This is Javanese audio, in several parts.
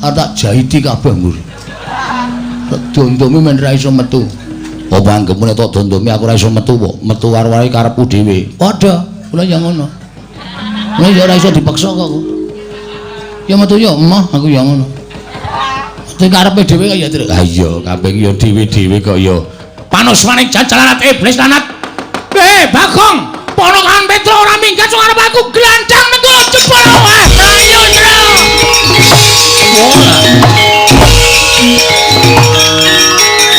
Arep tak jahiti kabeh mburi. Tak dondomi men ra iso metu. Apa anggepmu nek tak dondomi aku ora iso metu kok. Metu karo wae karepku dhewe. Padha, kula ya ngono. Kula ya ora iso dipaksa kok. Ya metu ya emoh aku ya ngono. Metu karepe dhewe kok ya, Tru. Ha iya, kabeh ya dhewe-dhewe kok ya. Panuswane jajalan iblis lanat. Bagong, ponokan Petro ora minggat sok arep aku glandang metu jebol wae. Mlayu, Tru.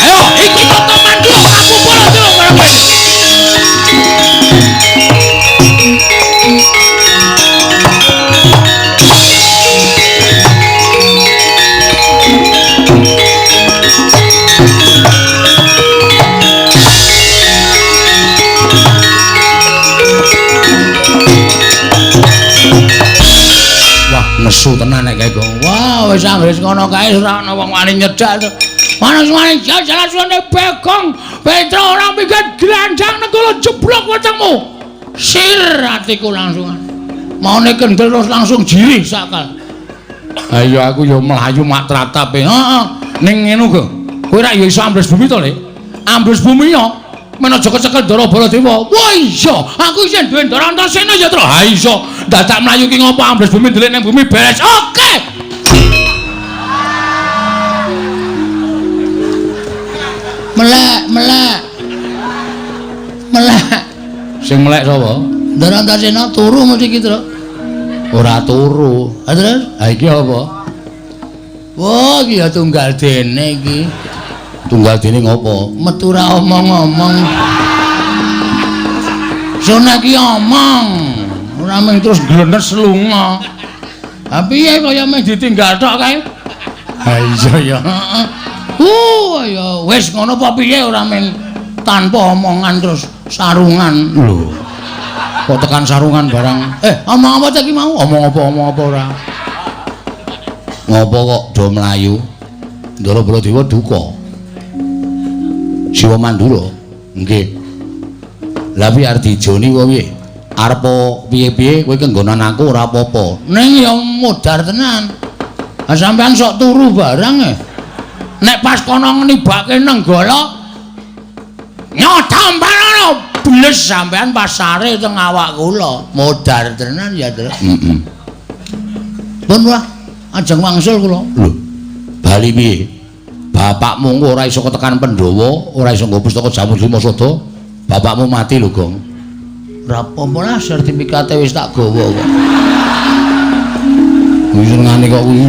Ayo, iki toto mandul aku polo Tru karo kowe. Nesu tenan nek kae, Gong. Wah, wis anggere ngono kae ora ana wong wani nyedak. Manus-manus jalan suwane Bagong, Petro ora minggat glandang negara jeblok wetengmu. Sir atiku langsungan. Maune kendel terus langsung jirih sakal. Ha iya aku ya mlayu mak tratap. Heeh. Ning ngene go. Kowe rak ya iso ambles bumi to, Le? Ambles bumi ya. Men aja kecekel Ndara Baladewa. Wah iya, aku isih duwe Ndara Antasena ya, Tru. Ha iso. Dadak mlayu ki ngopo ambles bumi ndelik ning bumi beres. Oke. Melek, melek. Melek. Sing melek sapa? Ndara Antasena turu mesti iki, Tru. Ora turu. Ha terus? Ha iki apa? Wah, iki ya tunggal dene iki. Tunggal dene ngopo? Metu ra omong-omong. Sone iki omong. Ora mung terus glenes lunga. Ha piye kaya mung ditinggal tok kae? Ha iya ya. Heeh. Ya wis ngono apa piye ora mung tanpa omongan terus sarungan. Lho. Kok tekan sarungan barang? Omong apa ta iki mau? Omong apa omong apa ora? Ngopo kok do mlayu? Ndara Baladewa duka. Siwa Mandura. Nggih. Lah piye arep dijoni apa piye? Arep piye-piye kowe kenggonan aku ora apa-apa. Ning ya modar tenan. Ha sampean sok turu barang e. Nek pas kono nibake Nenggala nyotampanana bles sampean pasare teng awak kula. Modar tenan ya, Tru. Heeh. Pun wah, ajeng wangsul kula. Lho, bali piye? Bapakmu engko ora iso ketekan Pandhawa, ora iso nggo pustaka Jamu Lima Sada. Bapakmu mati lho, Gong. Ora apa-apa lah, sertifikate wis tak gawa kok. Kuwi senengane kok kuwi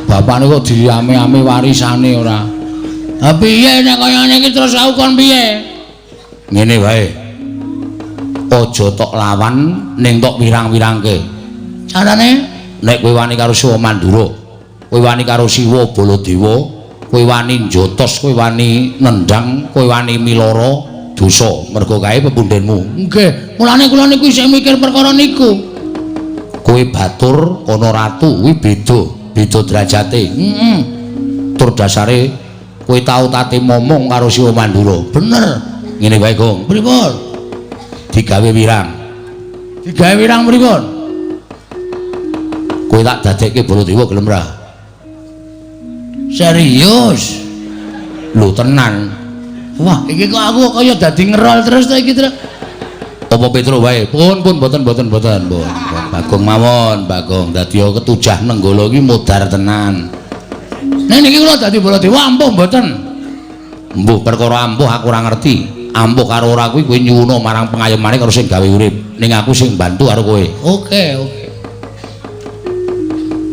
bapakne kok diame-ame warisane ora. Ha piye nek kaya ngene iki terus aku kon piye? Ngene wae. Aja tok lawan ning tok wirang-wirangke. Carane nek kowe wani karo Siwa Mandura, kowe wani karo Siwa Baladewa, kowe wani njotos, kowe wani nendang, kowe wani miloro dosa mergo kae pepundhenmu. Nggih, mulane kula niku isih mikir perkara niku. Kowe batur ana ratu kuwi beda, beda derajate. Heeh. Tur dasare kowe tau tate momong karo Siwa Mandura. Bener. Ngene wae, Gong. Pripun? Digawe wirang. Digawe wirang pripun? Kowe tak dadekke Baladewa gelem ra? Serius? Lho tenan. Wah, iki kok aku kaya dadi ngerol terus ta iki, Tru. Apa Petro wae? Pun pun boten boten boten, pun. Bagong mawon, Bagong. Dadi ketujah Nenggala iki modar tenan. Nek niki kula dadi Baladewa ampuh mboten? Mbuh perkara ampuh aku ora ngerti. Ampuh karo ora kuwi kowe nyuwuna marang pengayomane karo sing gawe urip. Ning aku sing bantu karo kowe. Oke, oke.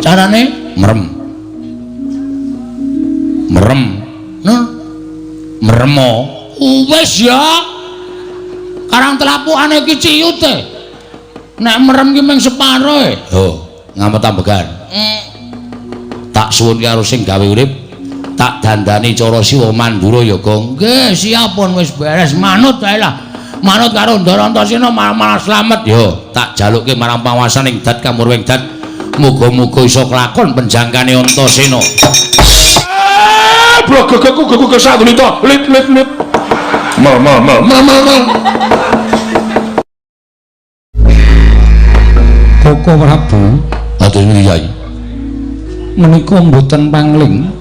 Carane merem. Merem. Nah, meremo. Wis ya. Karang telapukane iki ciyut e. Nek merem ki mung separo e. Oh, ngamet ambegan. Tak suwun karo sing gawe urip, tak dandani cara Siwa Mandura ya, Gong. Nggih, siap pun wis beres manut wae lah. Manut karo Ndara Antasena malah slamet. Yo, tak jalukke marang panguwasaning dat kamurwing dat. Muga-muga iso kelakon penjangkane Antasena. Blogogoku gogo kesatulita lit lit lit. Mal mal mal mal mal mal. Koko Prabu, atur niki Kyai. Menika mboten pangling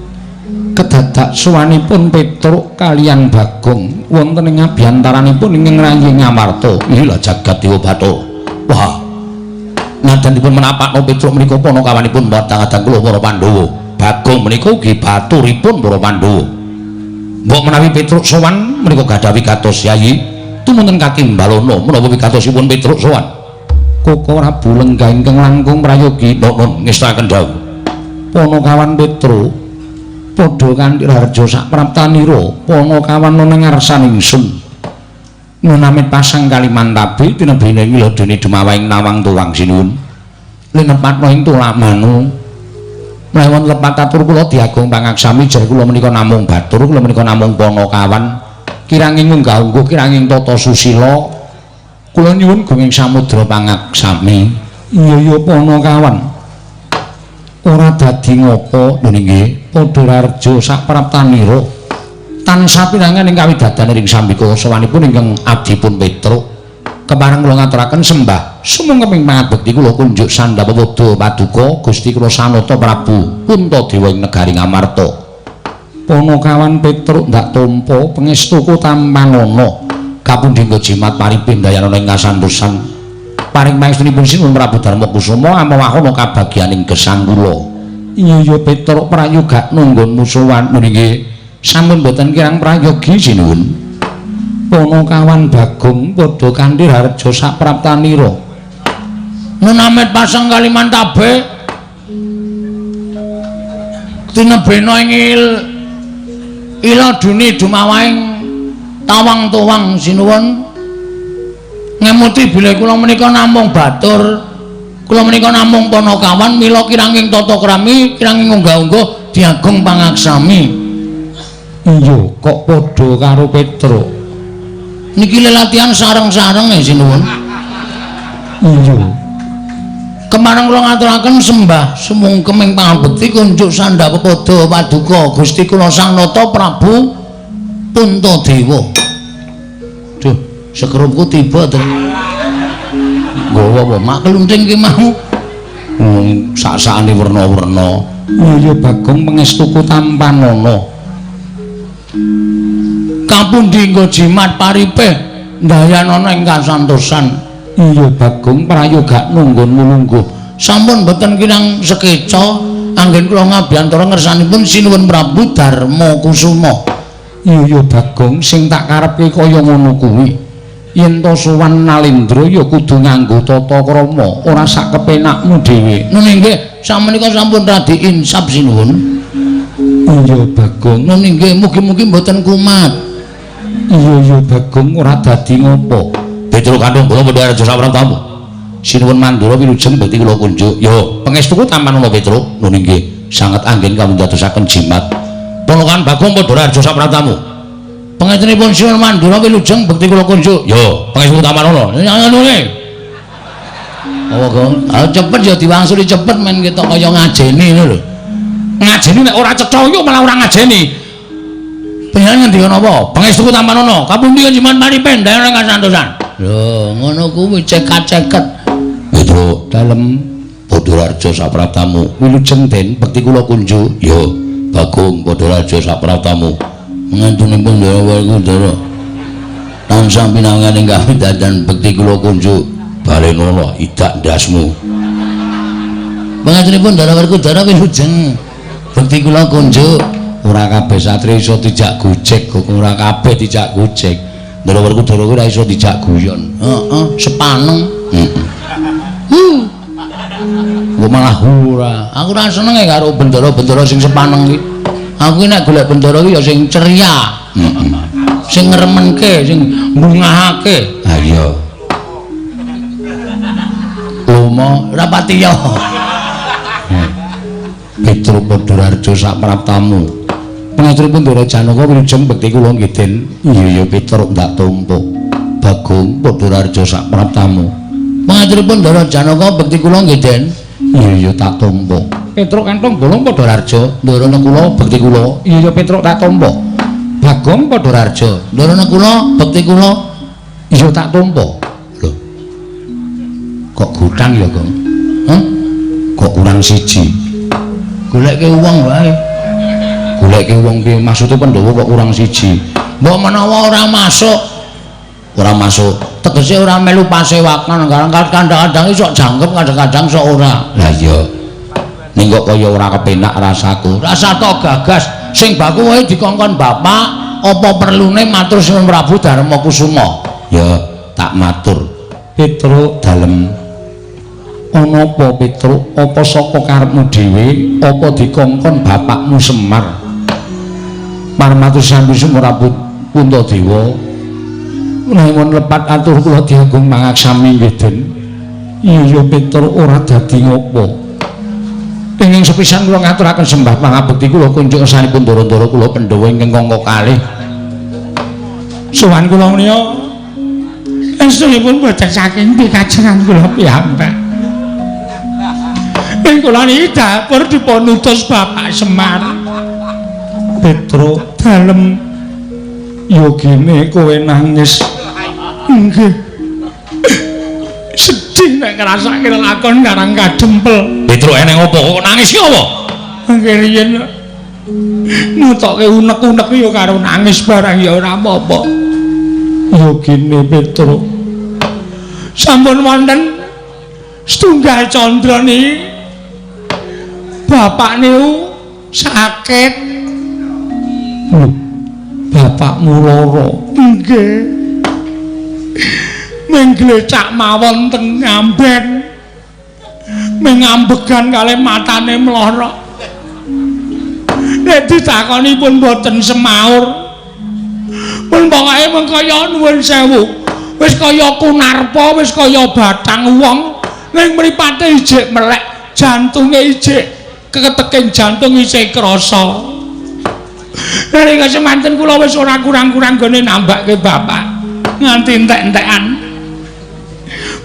kedadak sowanipun Petruk kaliyan Bagong wonten ing abyantaranipun ing rayi Ngamarta. Lha jagat Dewa Bathara. Wah. Nadan dipun menapakno Petruk menika panakawanipun kadang-kadang kula para Pandhawa. Bagong menika ugi baturipun para Pandhawa. Mbok menawi Petruk sowan menika gadah wigatos Yayi, tumunten katimbalana menapa wigatosipun Petruk sowan. Koko Prabu lenggah ingkang langkung prayogi nuwun ngestakaken dawuh. Panakawan Petruk padha kanthi raharja sapraptanira panakawan ana ngarsan ingsun. Ngunamit pasang Kalimantabe tinebene wiladene dumawaing nawang tuwang sinuwun. Linepatna ing tulamanu. Mlewon lepat atur kula diagung pangaksami jer kula menika namung batur, kula menika namung panakawan. Kiranging unggah-ungguh, kiranging tata susila. Kula nyuwun gunging samudra pangaksami. Iya ya panakawan. Ora dadi ngopo nggih padha raharja sapraptanira tansah pinangan ing kawidadan ing sambika sowanipun ingkang abdipun Petruk kepareng kula ngaturaken sembah sumangga pangabekti kula kunjuk sandhapa padha paduka Gusti kula Sanata Prabu Puntadewa ing negari Ngamarta. Panakawan Petruk ndak tampa pangestuku tampanana kapundhi jimat paripin dayana ing kasantosan paring pangestunipun Sinuwun Prabu Darma Kusuma amawahana kabagyaning gesang kula. Iya ya Petruk prayoga nunggun musuhan nggih sampun boten kirang prayogi sinuwun. Panakawan Bagong padha kanthi raharja sapraptanira. Nunamit pasang Kalimantabe tinebena ing iladune dumawaing tawang-tuwang sinuwun. Ngemuti bilih kula menika namung batur, kula menika namung panakawan, mila kiranging tata krami, kiranging unggah-ungguh diagung pangaksami. Iya, kok padha karo Petruk. Niki lelatihan sareng-sareng e sinuwun. Iya. Kemareng kula ngaturaken sembah sumungkem ing pangabekti kunjuk sandhapa padha paduka Gusti kula Sang Nata Prabu Puntadewa. Duh, sekerupku tiba to. Nggawa apa mak klunting ki mau. Sak-sakane werna-werna. Iya Bagong pangestuku tampanana. Kapundi nggo jimat paripeh ndayanana ing kasantosan. Iya Bagong prayoga nunggun lungguh. Sampun boten kirang sekeca anggen kula ngabiyantara ngersanipun Sinuwun Prabu Darma Kusuma. Iya Bagong sing tak karepke kaya ngono kuwi. Yen to sowan Nalendra ya kudu nganggo tata krama, ora sak kepenakmu dhewe. Nun nggih, samenika sampun radi insaf sinuwun. Iya Bagong. Nun nggih, mugi-mugi mboten kumat. Iya ya Bagong ora dadi ngopo. Petruk kantung kula padha raja sapraptamu. Sinuwun Mandura wilujeng bekti kula kunjuk. Yo, pangestuku tampanana Petruk. Nun nggih, sanget anggen kamundadosaken jimat. Ponokan Bagong padha raja sapraptamu. Pangestunipun Sinuwun Mandura wilujeng bekti kula kunjuk. Yo, pangestu tampanana. Ngene. Apa, Gong? Ah cepet ya diwangsuli cepet men ketok kaya ngajeni ngono lho. Ngajeni nek ora cetha yo malah ora ngajeni. Panjenengan ngendika napa? Pangestuku tampanana. Kapundi jimat maripen daerah kasantosan. Lho, ngono kuwi cekat-ceket. Petruk dalem padha raja sapraptamu. Wilujeng den bekti kula kunjuk. Yo, Bagong padha raja sapraptamu. Ngantunipun Ndara Werkudara tansah pinangan ing kawidadan bekti kula kunjuk. Balenono idak ndasmu. Pangantunipun Ndara Werkudara wilujeng bekti kula kunjuk. Ora kabeh satria iso dijak gojek, kok ora kabeh dijak gojek. Ndara Werkudara kuwi ora iso dijak guyon. Heeh, sepaneng. Heeh. Kok malah ora. Aku ora seneng karo bendara-bendara sing sepaneng iki. Aku nek golek bendara iki ya sing ceria. Heeh. Sing ngremenke, sing mbungahake. Ha iya. Lomo ora pati ya. Petruk Padharjo sapraptamu. Pangaturipun Ndara Janaka wilujeng bekti kula nggih Den. Iya ya Petruk ndak tampa. Bagong Padharjo sapraptamu. Pangaturipun Ndara Janaka bekti kula nggih Den. Iya ya tak tampa. Petruk kantung bolong Padharjo, Ndara kula bekti kula. Iya ya Petruk tak tampa. Bagong Padharjo, Ndara kula bekti kula. Iya tak tampa. Lho. Kok gutang ya, Gong? Hah? Kok kurang siji? Goleke wong wae. Goleke wong piye? Maksude Pandhawa kok kurang siji. Mbok menawa ora masuk. Ora masuk. Tegese ora melu pasewakan, kadang-kadang sok jangkep, kadang-kadang sok ora. Lah iya. Ning kok kaya ora kepenak rasaku. Rasa tok gagas sing baku wae dikongkon bapak, apa perlune matur Sunan Prabu Darma Kusuma? Ya, tak matur. Petruk dalem. Ana apa Petruk? Apa saka karepmu dhewe? Apa dikongkon bapakmu Semar? Marmatur Sang Prabu Puntadewa. Menawi lepat atur kula diagung mangaksami nggih Den. Iya ya Petruk ora dadi ngopo. Ingkang sepisan kula ngaturaken sembah pangabekti kula kunjuk ngersanipun ndara-ndara kula Pandhawa ingkang angka kalih. Sowan kula menika estunipun boten saking pikajengan kula piyambak. Ing kula niki dapur dipun utus Bapak Semar. Petruk dalem yogine kowe nangis. Nggih. Sedih nek ngrasake lakon Karang Kadempel. Petruk eneng apa kok nangis ki apa? Nggih riyen nutoke unek-unek ya karo nangis barang ya ora apa-apa. Yogine Petruk. Sampun wonten setunggal candra niki bapak niku sakit. Lho, bapakmu lara? Nggih. Ming glecak mawon teng ngamben. Ming ngambegan kalih matane mlorok. Nek ditakoni pun boten semaur. Pun pokoke mung kaya nuwun sewu. Wis kaya kunarpa, wis kaya bathang wong, ning mripate ijik melek, jantunge ijik keteking jantung isih krasa. Nalika semanten kula wis ora kurang-kurang gone nambake bapak nganti entek-entekan.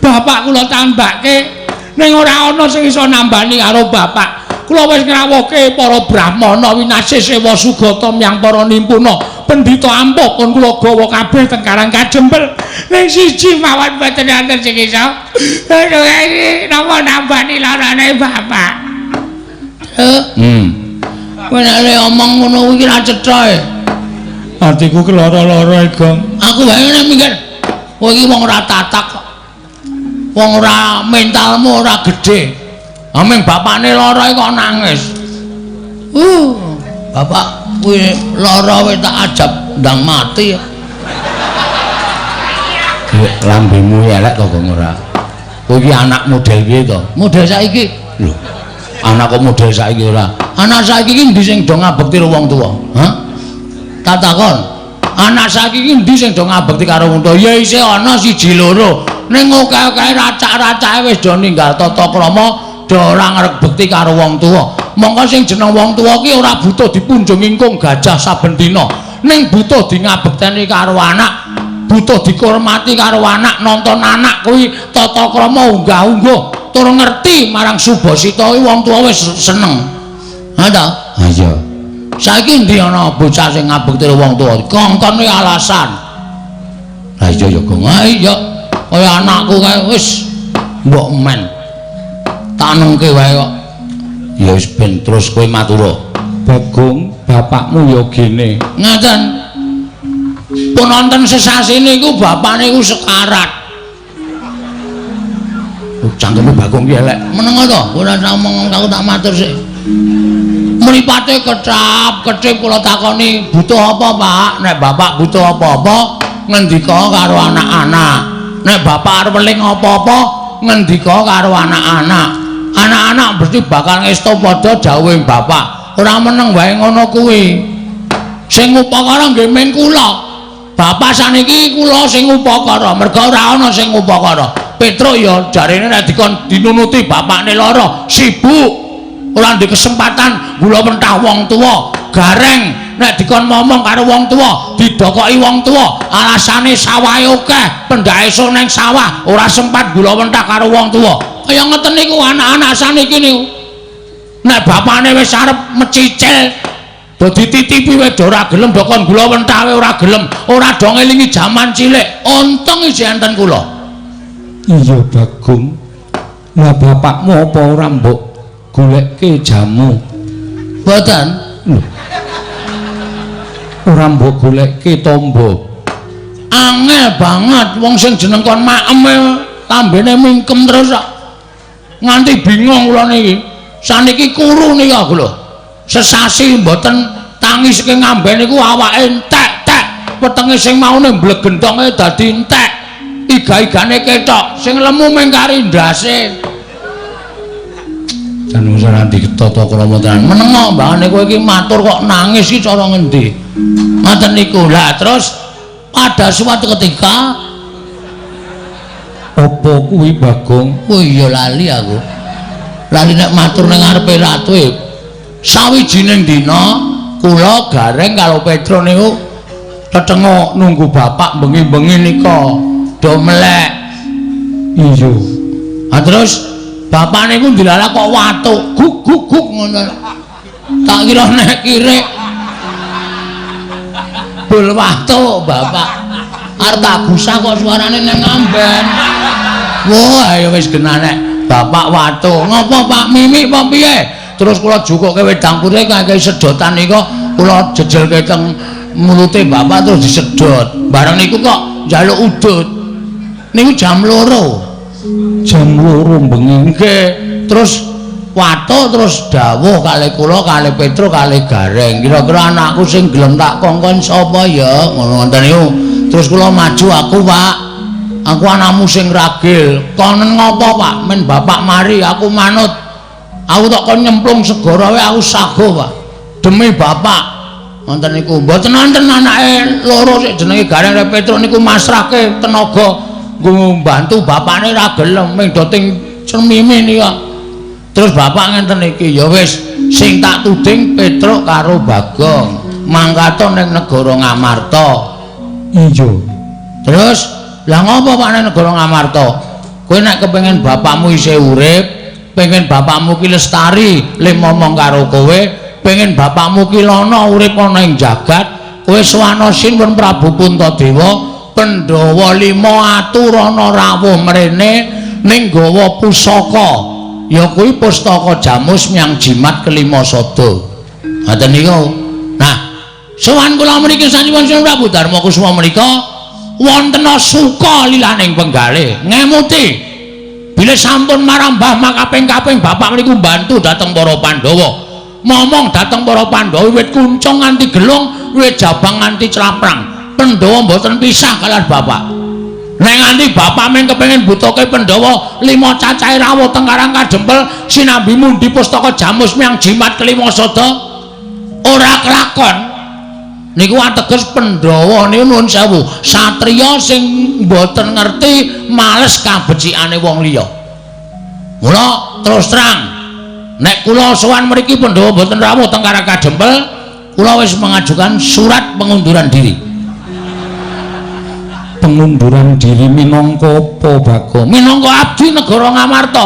Bapak kula tambake ning ora ana sing iso nambani karo bapak. Kula wis ngrawuhke para brahmana winasih sewa sugata myang para nimpuna pendhita ampuh pun kula gawa kabeh teng Karang Kadempel. Ning siji mawon boten wonten sing iso. Napa nambani larane bapak? Kowe nek omong ngono kuwi ra cetha e. Atiku keloro-loro e, Gong. Aku wae nek mikir, kowe iki wong ora tatak kok. Wong ora mentalmu ora gedhe. Aming bapakne lara kok nangis. Bapak kuwi lara wis tak ajab ndang mati. Lambemu elek to, Gong ora? Kowe iki anak model piye to? Model saiki. Lho. Anak kok model saiki ora? Anak saiki iki endi sing do ngabekti karo wong tuwa? Hah? Tak takon. Anak saiki iki endi sing do ngabekti karo wong tuwa? Ya isih ana siji loro. Ning akeh-akeh racak-racake wis do ninggal tata krama, do ora ngrebekti karo wong tuwa. Mongko sing jeneng wong tuwa ki ora butuh dipunjung ingkung gajah saben dina. Ning butuh di ngabekteni karo anak, butuh dihormati karo anak, nonton anak kuwi tata krama unggah-ungguh. Tur ngerti marang subasita kuwi wong tuwa wis seneng. Ha ta? Ha iya. Saiki endi ana bocah sing ngabekti wong tuwa? Kongkon kuwi alasan. Ha iya ya, Gong. Ha iya. Kaya anakku kae wis mbok men. Tak nengke wae kok. Ya wis ben terus kowe matura. Bagong, bapakmu ya gene. Ngaten. Pun wonten sesasi niku bapakne iku sekarat. Cangkeme Bagong ki elek. Meneng to? Ora ngomong aku tak matur sik. Mripate kecap, kecip kula takoni, butuh apa, Pak? Nek bapak butuh apa-apa, ngendika karo anak-anak. Nek bapak arep weling apa-apa, ngendika karo anak-anak. Anak-anak mesti bakal ngesto padha dawuhe bapak. Ora meneng wae ngono kuwi. Sing ngupakara nggih men kula. Bapak saniki kula sing ngupakara, merga ora ana sing ngupakara. Petruk ya jarene nek dikon dinunuti bapakne lara, sibuk. Ora ndek kesempatan gula mentah wong tuwa. Gareng nek dikon momong karo wong tuwa, didokoki wong tuwa, alasane sawahe akeh, pendhake esuk nang sawah, ora sempat gula mentah karo wong tuwa. Kaya ngeten niku anak-anak saniki niku. Nek bapakne wis arep mecicil, do dititipi wae do ora gelem, do kon gula mentah wae ora gelem, ora do ngelingi jaman cilik. Untung isih enten kula. Iya Bagong. Lah bapakmu apa ora mbok goleke jamu? Mboten. Lho. Ora mbok golekke tombo. Angel banget wong sing jeneng kon maem lambene mingkem terus kok. Nganti bingung kula niki. Saniki kuru niki aku lho. Sesasi mboten tangi saking ngamben niku awake entek-tek. Wetenge sing maune mblegentonge dadi entek. Iga-igane ketok, sing lemu mung kari ndase. Jan wis ora ditata krama tenan. Menengo mbahane kowe iki matur kok nangis iki cara ngendi? Ngoten niku. Lah terus pada suatu ketika apa kuwi Bagong? Oh iya lali aku. Lali nek matur ning ngarepe ratu. Sawijining dina kula Gareng karo Petro niku tetengok nunggu bapak bengi-bengi nika do melek. Iya. Ha terus bapak niku ndilalah kok watuk guk guk guk ngono. Tak kira nek kirik bul watuk bapak. Arep tak gusah kok suarane nang ngamben. Wah, ayo wis genah nek bapak watuk. Ngopo Pak Mimik apa piye? Terus kula jukuke wedang putih kakek sedotan nika kula jejelke teng mulute bapak terus disedot. Bareng niku kok njaluk udut. Niku jam 2. Jam 2 bengi. Nggih. Terus watuk terus dawuh kalih kula kalih Petro kalih Gareng. Kira-kira anakku sing gelem tak kongkon sapa ya? Ngono ngoten niku. Terus kula maju aku, Pak. Aku anakmu sing ragil. Konen ngopo, Pak? Men bapak mari aku manut. Aku tak kon nyemplung segara wae aku sago, Pak. Demi bapak. Ngoten niku. Mboten wonten anake loro sik jenenge Gareng karo Petro niku masrahke tenaga nggo mbantu bapakne ra gelem ming do ting cemimi nika. Terus bapak ngenten iki, ya wis sing tak tuding Petruk karo Bagong mangkato ning negara Ngamarta. Iya. Terus lah ngopo Pak ning negara Ngamarta? Kowe nek kepengin bapakmu isih urip, pengen bapakmu ki lestari le momong karo kowe, pengen bapakmu ki lana urip ana ing jagat, kowe sowana Sinuwun Prabu Puntadewa, Pandhawa 5 aturana rawuh mrene ning gawa pusaka. Ya kuwi pustaka Jamus Myang Jimat kelima sada. Ngoten niku. Nah, sowan kula mriki sanipun Sinuwun Prabu Darma Kusuma menika wonten suka lilaning penggalih ngemuti bilih sampun marambah makaping-kaping bapak mriku mbantu dhateng para Pandhawa. Momong dhateng para Pandhawa wiwit kuncung nganti gelung, wiwit jabang nganti claprang. Pandhawa mboten pisah kalian bapak. Nek nganti bapak mung kepengin butuhke Pandhawa 5 cacahe rawuh teng Karang Kadempel sinambi mundi pustaka Jamus Myang Jimat kelima sada ora kelakon. Niku ateges Pandhawa niku nuwun sewu, satriya sing mboten ngerti males kabecikane wong liya. Mula terus terang nek kula sowan mriki Pandhawa mboten rawuh teng Karang Kadempel, kula wis mengajukan surat pengunduran diri. Pengunduran diri minangka apa, Bagong? Minangka abdi negara Ngamarta.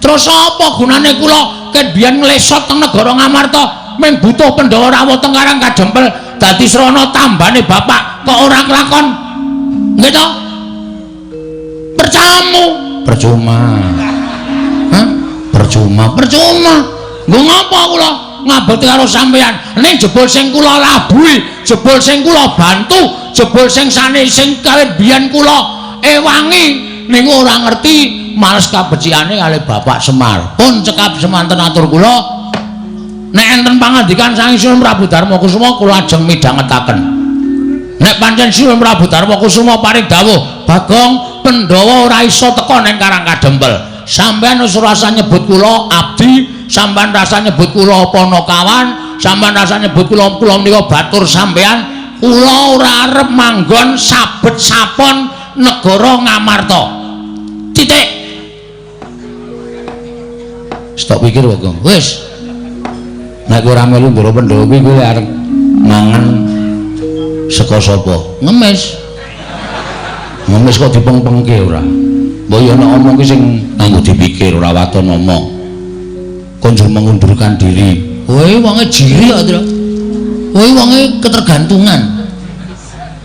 Terus apa gunane kula ket biyen nglesot teng negara Ngamarta mung butuh Pandhawa rawuh teng Karang Kadempel dadi srana tambane bapak kok ora kelakon? Nggih to? Percamu. Percuma. Hah? Percuma, percuma. Nggo ngapa kula ngabekti karo sampeyan? Ning jebul sing kula labuhi, jebul sing kula bantu, jebul sing sane sing kawit biyen kula ewangi niku ora ngerti males kabecikane kalih Bapak Semar. Pun cekap semanten atur kula. Nek enten pangandikan saking Sinuwun Prabu Darma Kusuma kula ajeng midhangetaken. Nek pancen Sinuwun Prabu Darma Kusuma paring dawuh, Bagong Pandhawa ora iso teka ning Karang Kadempel. Sampeyan wis rasa nyebut kula abdi, sampeyan rasa nyebut kula panakawan, sampeyan rasa nyebut kula kula menika batur sampeyan, kula ora arep manggon sabet sapon negara Ngamarta. Titik. Stop pikir Bagong. Wis. Nek ora melu Ndara Pandhawa kuwi kowe arep mangan saka sapa? Ngemis. Ngemis kok dipengpengke ora? Mbok ya nek omong ki sing nganggo dipikir ora waton omong. Kon njur mengundurkan diri. Kowe wonge jiri kok, Tru. Kowe wonge ketergantungan.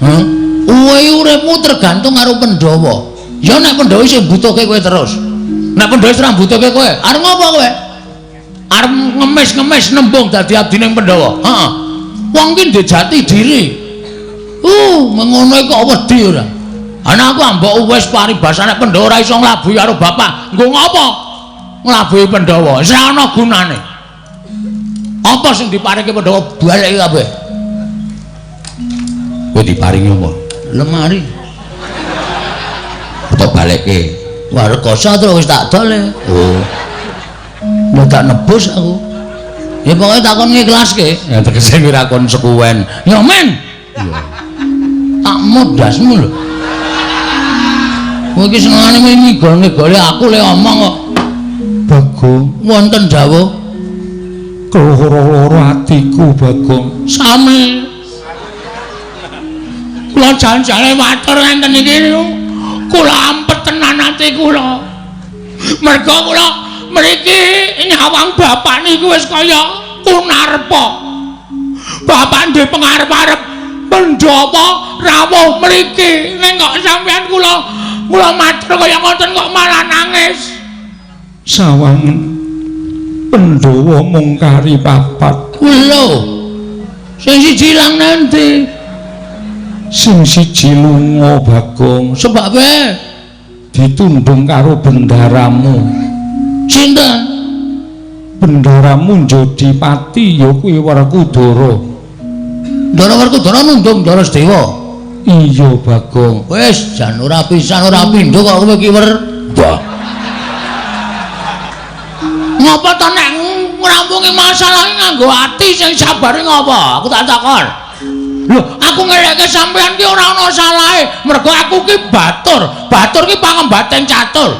Hah? Kowe uripmu tergantung karo Pandhawa. Ya nek Pandhawa isih mbutuhke kowe terus. Nek Pandhawa wis ora mbutuhke kowe, arep ngopo kowe? Arep ngemis-ngemis nembung dadi abdining Pandhawa. Heeh. Wong ki ndek jati diri. Mengono kok wedi ora. Ana aku ambok wis paribasane Pandhawa ora iso nglabuhi karo bapak. Nggo ngopo? Nglabuhi Pandhawa. Wis ora ana gunane. Apa sing diparingi Pandhawa baleki kabeh. Kowe diparingi apa? Lemari. Apa balekke? Wah, rekoso terus wis tak dol. Oh. Lho tak nebus aku. Ya pokoke takon ngiklaske. Ya tegese ora konsekuen. Ya men. Iya. Tak modasmu lho. Kowe iki senengane ngigol-ngigole aku le omong kok. Bagong, wonten dawuh. Loro-loro atiku, Bagong. Sami. Kula jan-jane matur ngenten iki niku. Kula ampet tenan ati kula. Merga kula mriki nyawang bapak niku wis kaya Kunarpa. Bapak ndek pengarep-arep Pandhawa rawuh mriki. Ning kok sampean kula matur kaya ngoten kok malah nangis. Sawangen Pandhawa mung kari papat. Lho. Sing siji ilang nanti. Sing siji lunga, Bagong. Sebabe ditundung karo bendaramu. Sinten? Bendaramu njodi pati ya kuwi Werkudara. Ndara Werkudara nundung Ndara Sedewa. Iya, Bagong. Wis jan ora pisan ora pindho kok kowe iki wer. Wah. Ngapa to nek ngrampungi masalah iki nganggo ati sing sabare ngapa? Aku tak takon. Lho, aku ngeleke sampean ki ora ana salahe, mergo aku ki batur. Batur ki pangembating catur.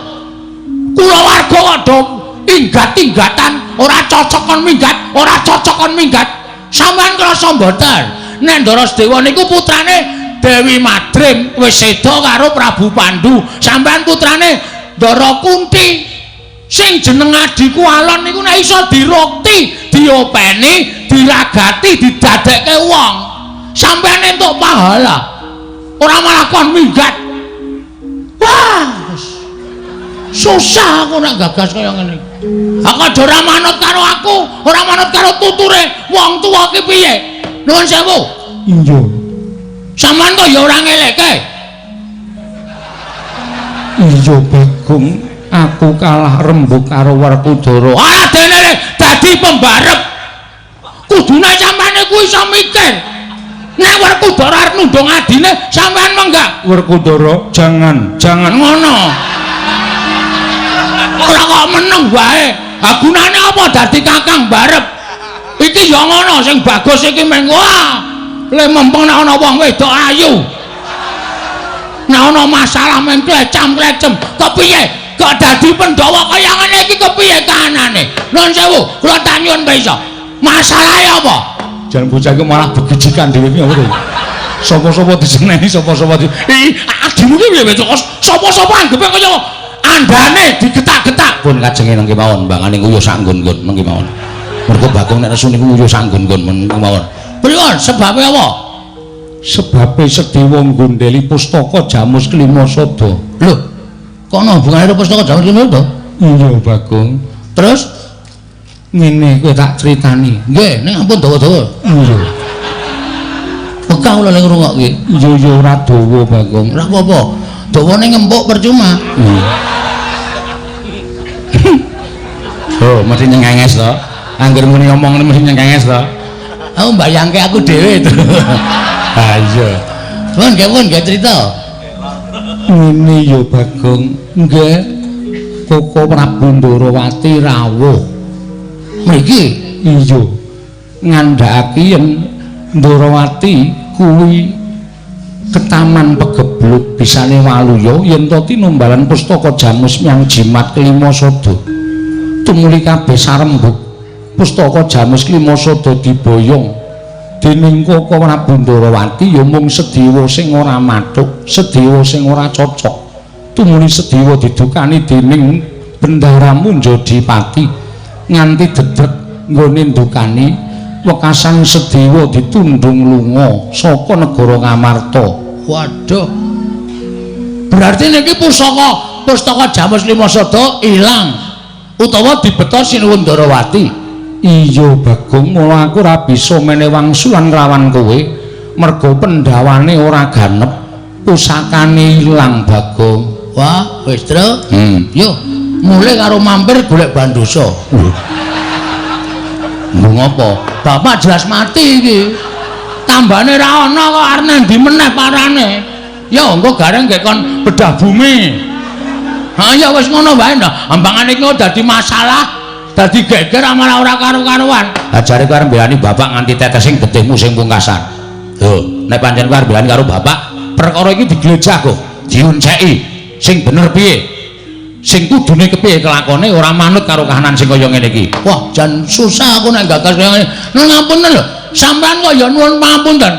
Kulawarga kok do inggat-inggatan, ora cocok kon minggat, ora cocok kon minggat. Sampean krasa mboten? Nek Ndara Sedewa niku putrane Dewi Madrim wis seda karo Prabu Pandu. Sampean putrane Ndara Kunti. Sing jeneng adhiku Alon niku nek iso dirukti, diopeni, diragati, didadekke wong. Sampean entuk pahala. Ora malah kon minggat. Wah. Susah aku nek gagas kaya ngene. Aku aja ora manut karo aku, ora manut karo tuture wong tuwa ki piye? Nuwun sewu. Iya. Sampeyan kok ya ora ngelekke. Iya, Bagong, aku kalah rembug karo Werkudara. Ora dene dadi pembarep. Kudune sampeyan iku iso mikir. Nek Werkudara arep nundung adine, sampeyan menggak. Werkudara, jangan, jangan ngono. Ora kok meneng wae. Ha gunane apa dadi kakang barep? Iki ya ngono sing bagus iki meng wah. Le mempeng nek ana wong wedok ayu. Nek ana masalah meng klecam-klecem, kepiye? Kok dadi Pandhawa kaya ngene iki kepiye kahanane? Nuwun sewu, kula tak nyuwun pirsa. Masalahe apa? Jan bocah iku malah begijikan dhewe iki apa to? Sapa-sapa diseneni, sapa-sapa di. Adimu ki piye kok sapa-sapa anggepe kaya andane digetak-getak. Pun kajenge nang kemawon, mbangane nguyuh sak nggon-nggon nang kemawon. Mergo Bagong nek nesu niku nguyuh sak nggon-nggon nang kemawon. Pripun sebabe apa? Sebabe Sedewa nggondheli pustaka Jamus Klima Sada. Lho, kok ana hubungane karo pustaka Jamus Klima Sada? Iya, Bagong. Terus ngene kowe tak critani. Nggih, ning ampun dawa-dawa. Iya. Bekah kula ning ngrungokke. Iya ya ora dawa, Bagong. Ora apa-apa. Dawane ngempuk percuma. Iya. Oh, mesti nyengenges to. Angger muni omong mesti nyengenges to. Aku mbayangke aku dhewe to. Ha iya. Pun nggih pun nggih crita. Ngene ya, Bagong. Nggih. Koko Prabu Ndarawati rawuh. Mriki iya. Ngandhakake yen Ndarawati kuwi ketaman pegebluk bisane waluya yen to tinumbalan pustaka Jamus Myang Jimat Kelima Sada. Tumuli kabeh sarembug pustaka Jamus Kelima Sada diboyong dening Koko Prabu Ndarawati ya mung Sedewa sing ora mathuk, Sedewa sing ora cocok. Tumuli Sedewa didukani dening Bendaramu Njodipati nganti dedeg nggone ndukani wekasan Sedewa ditundung lunga saka negara Ngamarta. Waduh. Berarti niki pusaka pustaka Jamus Lima Sada ilang utawa dibeta Sinuwun Ndarawati. Iya Bagong, mula aku ora bisa menehi wangsulan nglawan kowe mergo pendawane ora ganep, pusakane ilang Bagong. Wah, wis, Tru. Yo, mulih karo mampir golek bandosa. Lho ngopo? Bapak jelas mati iki. Tambane ra ana kok arep nang ndi meneh parane. Ya engko gareng nggih kon bedah bumi. Ha ya wis ngono wae ndah. Ambangane iki dadi masalah, dadi geger malah ora karu-karuan. Ha jare kowe arep mbelani bapak nganti tetesing getihmu sing pungkasan. Lho, nek pancen kowe arep mbelani karo bapak, perkara iki diglejah kok, diunceki. Sing bener piye? Sing kudune kepiye kelakone ora manut karo kahanan sing kaya ngene iki. Wah, jan susah aku nek gagas kaya ngene. Nuwun ngapunten lho. Sampeyan kok ya nuwun pangapunten.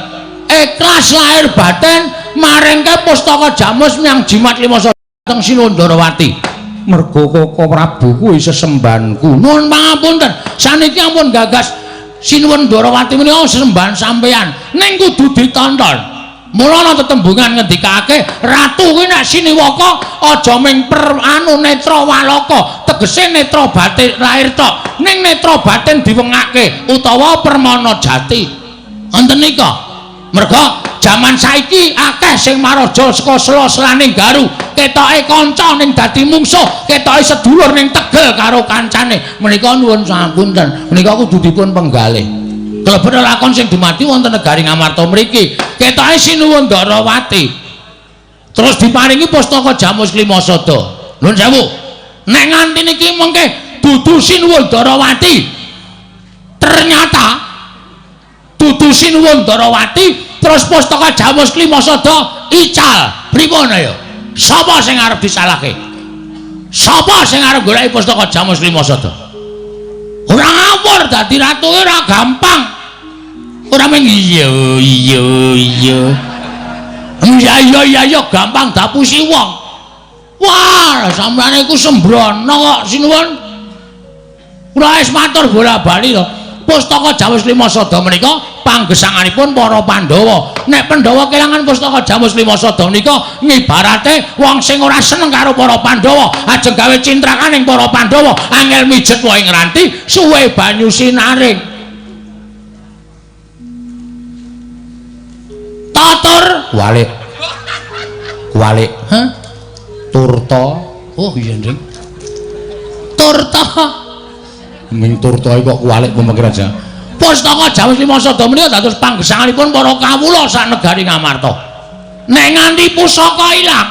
Ikhlas lahir batin maringke pustaka Jamus menyang Jimat Limasa teng Sinuwun Ndarawati. Mergo Koko Prabu kuwi sesembahanku. Nuwun pangapunten. Saniki ampun gagas Sinuwun Ndarawati menika sesembahan sampeyan. Ning kudu ditonton. Mula ana tetembungan ngendikake ratu kuwi nek siniwaka aja ming per anu netra walaka, tegese netra batin lahir tok, ning netra batin diwengake utawa permana jati. Wonten nika. Merga jaman saiki akeh sing maraja saka sela-selaning garu, ketoke kanca ning dadi mungsuh, ketoke sedulur ning tegel karo kancane. Menika nuwun sapunten, menika kudu dipun penggalih. Klebet lakon sing dumadi wonten negari Ngamarta mriki, ketoke Sinuwun Ndarawati. Terus diparingi pustaka Jamus Klimasada. Nuwun sewu. Nek nganti niki mengke dudu Sinuwun Ndarawati. Ternyata dudu Sinuwun Ndarawati terus pustaka Jamus Klimasada ical. Pripun ya? Sapa sing arep disalahke? Sapa sing arep goleki pustaka Jamus Klimasada? Ora ngawur dadi ratu ora gampang. Ora mung iya iya iya. Iya iya iya iya gampang dapusi wong. Wah, sampeyan iku sembrono kok sinuwun. Kula wis matur bola-bali to. Pustaka Jamus Klimasada menika panggesanganipun para Pandhawa. Nek Pandhawa kelangan pustaka Jamus Klimasada menika ngibarate wong sing ora seneng karo para Pandhawa, ajeng gawe cintrakan ing para Pandhawa, angel mijet wae ngranti, suwe banyu sinaring. Tatur kualik. Kualik. Hah? Turta. Oh iya, Nding. Turta. Ming turta kok kualik pemikiran aja. Pustaka Jamus Klimasada menika dados panggesanganipun para kawula sak negari Ngamarta. Nek nganti pusaka ilang,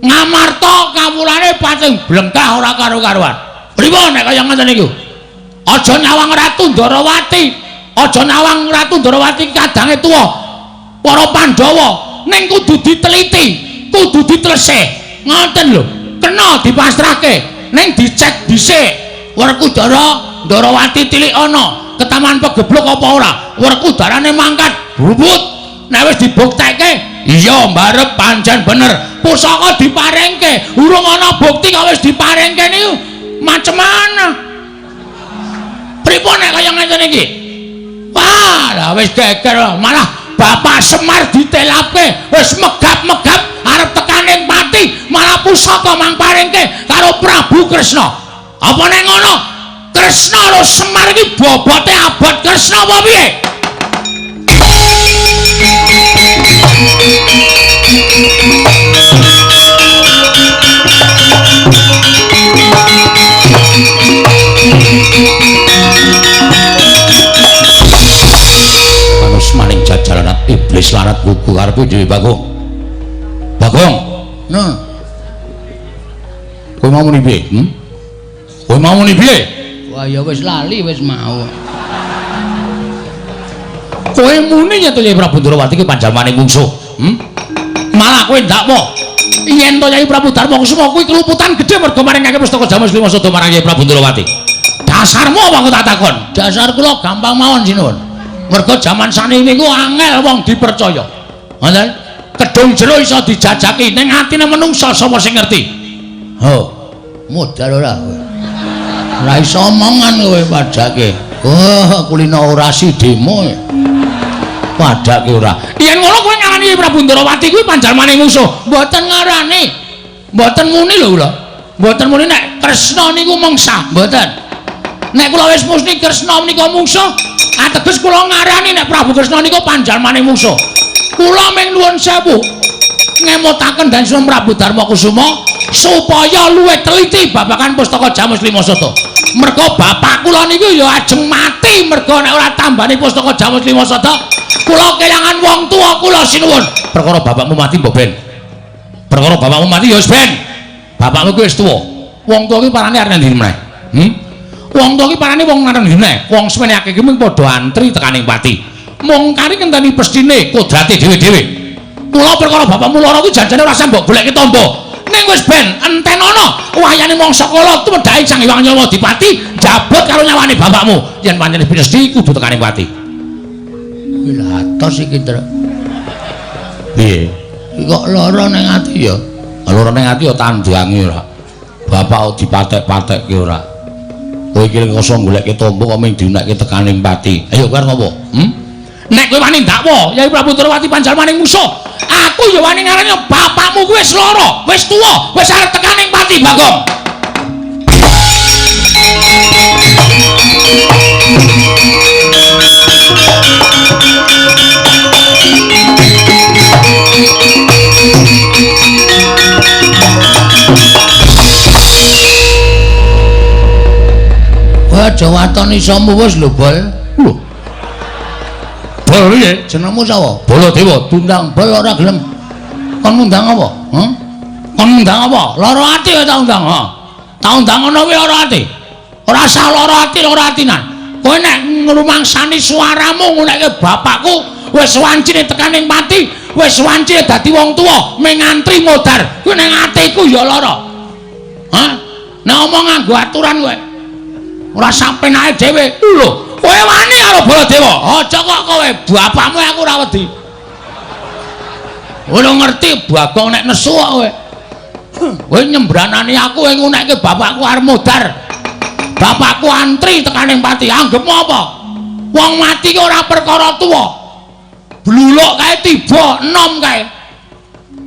Ngamarta kawulane pating blengkah ora karu-karuan. Pripun nek kaya ngoten niku? Aja nyawang Ratu Ndarawati, aja nyawang Ratu Ndarawati kadange tuwa. Para Pandhawa ning kudu diteliti, kudu ditelesih. Ngoten lho. Kena dipasrahke, ning dicek dhisik. Werkudara Ndarawati tilik ana ketaman pegebluk apa ora? Werkudarane mangkat bubut. Nek wis dibuktekke, iya mbarep pancen bener. Pusaka diparingke, urung ana bukti kok wis diparingke niku macem mana? Pripun nek kaya ngeten iki? Wah, lah wis geger malah Bapak Semar ditelapke, wis megap-megap arep tekaning pati, malah pusaka mang paringke karo Prabu Kresna. Apa nek ngono? Kresna karo Semar iki bobote abot Kresna apa piye? Manus maning jajaran iblis larat gugu karepe dhewe Bagong. Bagong. Nah. Kowe mau muni piye? Kowe mau muni piye? Wah ya wis lali wis mau. Kowe muni yen to Kyai Prabu Ndarawati ki panjalmane mungsuh. Malah kowe ndakwa yen to Kyai Prabu Darma Kusuma kuwi keluputan gedhe mergo maringake pustaka Jamus Klimasada marang Kyai Prabu Ndarawati. Dasarmu apa aku tak takon? Dasar kula gampang mawon sinuwun. Mergo jaman saniki niku angel wong dipercaya. Ngoten? Kedung jero iso dijajaki ning atine menungsa sapa sing ngerti? Ho, modal ora kowe. Ora iso omongan kowe padake. Oh, kulino orasi demo. Padake ora. Yen ngono kowe ngarani Prabu Ndarawati kuwi panjalmane musuh. Mboten ngarani. Mboten muni lho kula. Mboten muni nek Kresna niku mengsa, mboten. Nek kula wis musni Kresna menika mungsuh, ateges kula ngarani nek Prabu Kresna nika panjalmane mungsuh. Kula ming nuwun sewu ngemutaken dan Sunan Prabu Darma Kusuma supaya luwih teliti babagan pustaka Jamus Lima Sata. Merga bapak kula niku ya ajeng mati merga nek ora tambani pustaka Jamus Lima Sata, kula kelangan wong tuwa kula sinuwun. Perkara bapakmu mati mbok ben. Perkara bapakmu mati ya wis ben. Bapakmu kuwi wis tuwa. Wong tuwa kuwi parane arep ngendi meneh? Wong tuwa ki parane wong nang ndi meneh? Wong semene akeh ki mung padha antri tekaning pati. Mung kari ngenteni pestine kodrate dhewe-dhewe. Kula perkara bapakmu lara kuwi janjane ora usah mbok goleki tamba. Ning wis ben entenono wayane mangsa kala tumedhake Sang Hyang Nyawa Dipati jabut karo nyawane bapakmu. Yen pancen pinesti kudu tekaning pati. Kuwi lha atos iki, Tru. Piye? Iki kok lara ning ati ya? Lara ning ati ya tandangi ora. Bapak dipatek-patekke ora. Kowe iki kosong goleke tombo kok mung diunekke tekaning pati. Ayo kowe arep ngopo? Nek kowe wani ndakwa Yai Prabu Ndorowati panjalmaning musuh, aku ya wani ngarani bapakmu kuwi wis lara, wis tuwa, wis arep tekaning pati, Bagong. Kowe aja waton isomu wis lho, Bol. Lho. Bol piye? Jenengmu sapa? Baladewa. Diundang Bol ora gelem. Kon ngundang apa? Kon ngundang apa? Lara ati ya tak undang, ha. Tak undang ngono kuwi lara ati. Ora usah lara ati, lara atinan. Kowe nek ngrumangsani suaramu ngunekke bapakku wis wancine tekaning pati, wis wancine dadi wong tuwa, mung ngantri modar. Kuwi ning atiku ya lara. Hah? Nek omong nganggo aturan kowe. Ora sampenake dhewe. Lho, kowe wani karo Baladewa. Aja kok kowe, bapakmu aku ora wedi. Ora ngerti Bagong nek nesu kok kowe. Kowe nyembranani aku ing ngunekke bapakku arep modar. Bapakku antri tekaning pati. Anggepmu apa? Wong mati ki ora perkara tuwa. Bluluk kae tiba enom kae.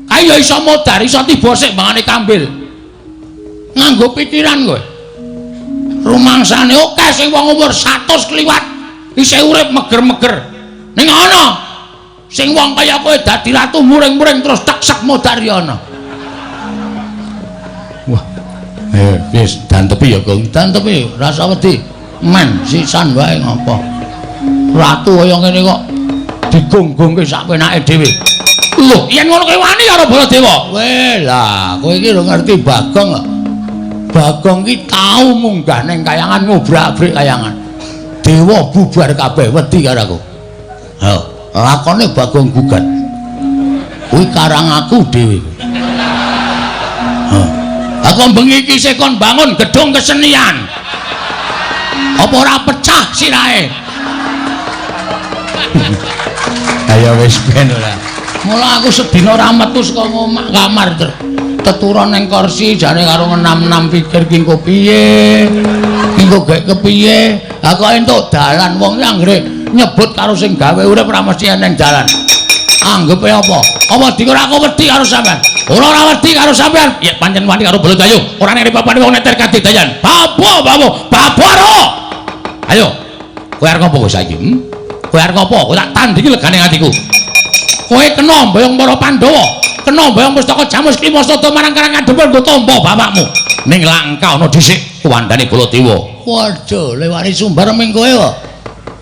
Kae ya iso modar, iso tiba sik mbangane kambil. Nganggo pikiran kowe. Rumangsane akeh sing wong umur 100 kliwat isih urip meger-meger. Ning ana sing wong kaya kowe dadi ratu muring-muring terus teksek modar ya ana. Wah. Wis dantepi ya, Gong. Dantepi, rasa wedi. Men sisan wae ngapa. Ratu kaya ngene kok digonggongke sak penake dhewe. Lho, yen ngono kowe wani karo Baladewa. Weh, lah kowe iki lho ngerti Bagong kok. Bagong ki tau munggah ning kayangan ngobrak-abrik kayangan. Dewa bubar kabeh wedi karo aku. Ha, lakone Bagong gugat. Kuwi karang aku dhewe. Ha. Aku bengi iki isih kon bangun gedung kesenian. Apa ora pecah sirahe? Ayo wis ben ora. Mula aku sedina ora metu saka omah kamar ter. Teturon ning kursi jane karo ngenam-enam pikir ki engko piye. Engko gek kepiye? Ha kok entuk dalan wong ki anggere nyebut karo sing gawe urip ora mesti eneng dalan. Anggepe apa? Apa dikira aku wedi karo sampean? Ora ora wedi karo sampean. Ya pancen wani karo Baladewa. Ora ning papane wong neter kadidayan. Babo, babo, babo ro. Ayo. Kowe arep ngopo kowe saiki? Kowe arep ngopo? Kowe tak tandingi legane atiku. Kowe kena mboyong para Pandhawa. Kena mboyong pustaka Jamus Klima Sada marang Karang Kadempel nggo tampa bapakmu. Ning langka ana dhisik kuwandane Baladewa. Waduh, lewani sumbar ming kowe kok.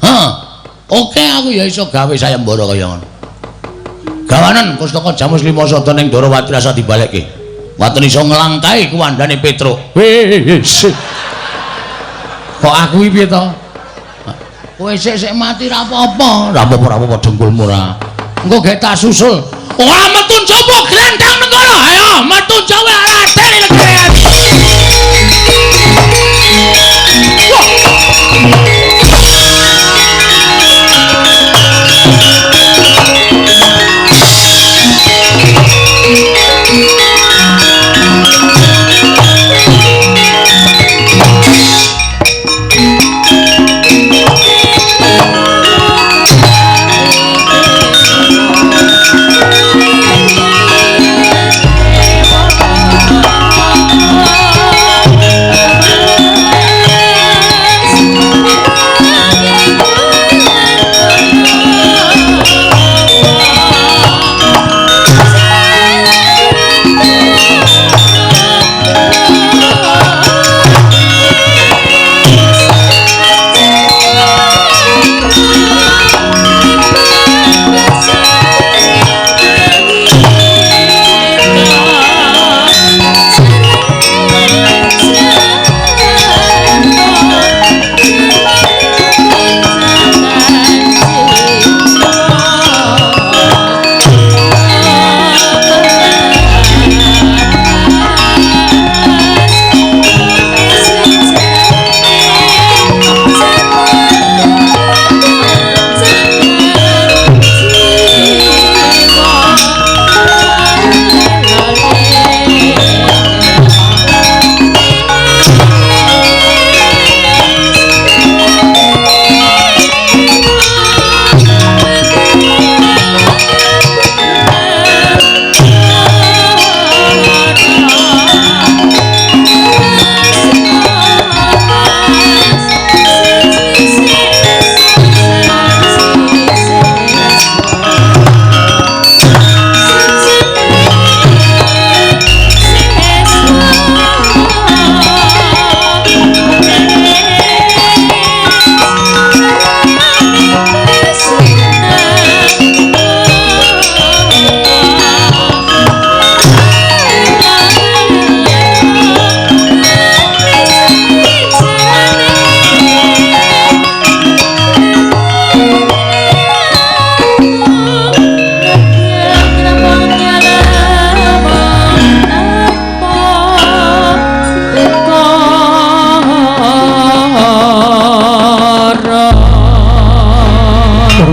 Ha. Oke aku ya iso gawe sayembara kaya ngono. Gawanen pustaka Jamus Lima Sada ning Ndorowati rasa dibalekke. Waten iso nglangkahi kuwandane Petruk. Wis. Kok aku iki piye to? Kowe sik-sik mati ra apa-apa. Ra apa-apa, ra apa-apa dengkulmu ora. Engko gek tak susul. Ora metu njaba grandang nengkono. Ayo metu njaba Raden legere.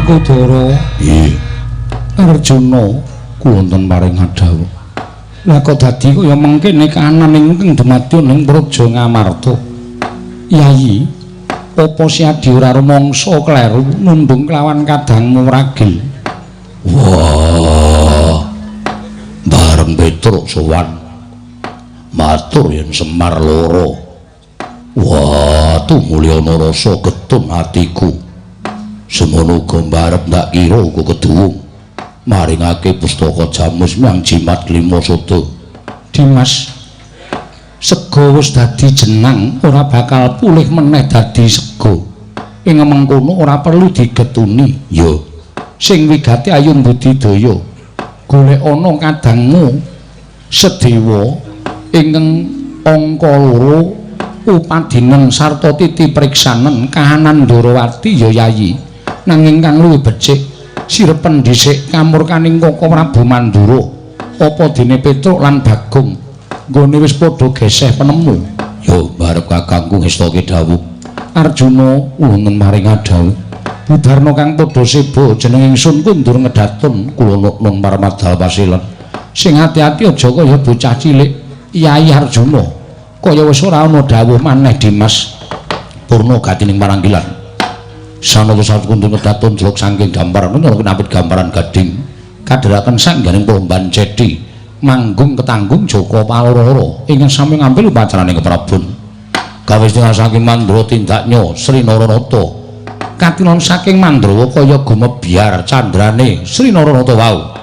Werkudara. Nggih. Arjuna wonten paring dawuh. Lah kok dadi kaya mengkene kahanan ingkang dumadya ning Praja Ngamarta. Yayi, apa Siadi ora rumangsa kleru nundung kelawan kadangmu ragil? Wah. Bareng Petruk sowan matur yen Semar loro. Wah, tumulyana rasa getun atiku. Semono uga mbarep ndak kira uga keduwung maringake pustaka jamus myang jimat lima sada. Dimas, sega wis dadi jenang ora bakal pulih meneh dadi sega. Ing mengkono ora perlu digetuni. Ya, sing wigati ayun budidaya. Golek ana kadangmu Sedewa ingkang angka loro upadinen sarta titi priksanen kahanan Ndorowati ya Yayi. Nanging kang luwih becik sirepen dhisik kamurkaning Koko Prabu Mandura. Apa dene Petruk lan Bagong nggone wis padha geseh penemu. Ya barep kakangku ngestake dawuh. Arjuna wonten maring dawuh. Budarna kang padha seba jeneng ingsun kundur ngedatun kula nun marmadal pasilen. Sing ati-ati aja kaya bocah cilik. Yayi Arjuna kaya wis ora ana dawuh maneh Dimas. Purna gatining paranggilan. Sanata sakundur ngedatun jeluk saking gambar menawa kinapit gambaran gading kadheraken sangganing pomban cedi manggung ketanggung Joko Paloro ingkang sami ngambil upacaraning keprabon. Gawe setengah saking Mandra tindaknya Sri Naranata katinon saking Mandrawa kaya gumebyar candrane Sri Naranata wau.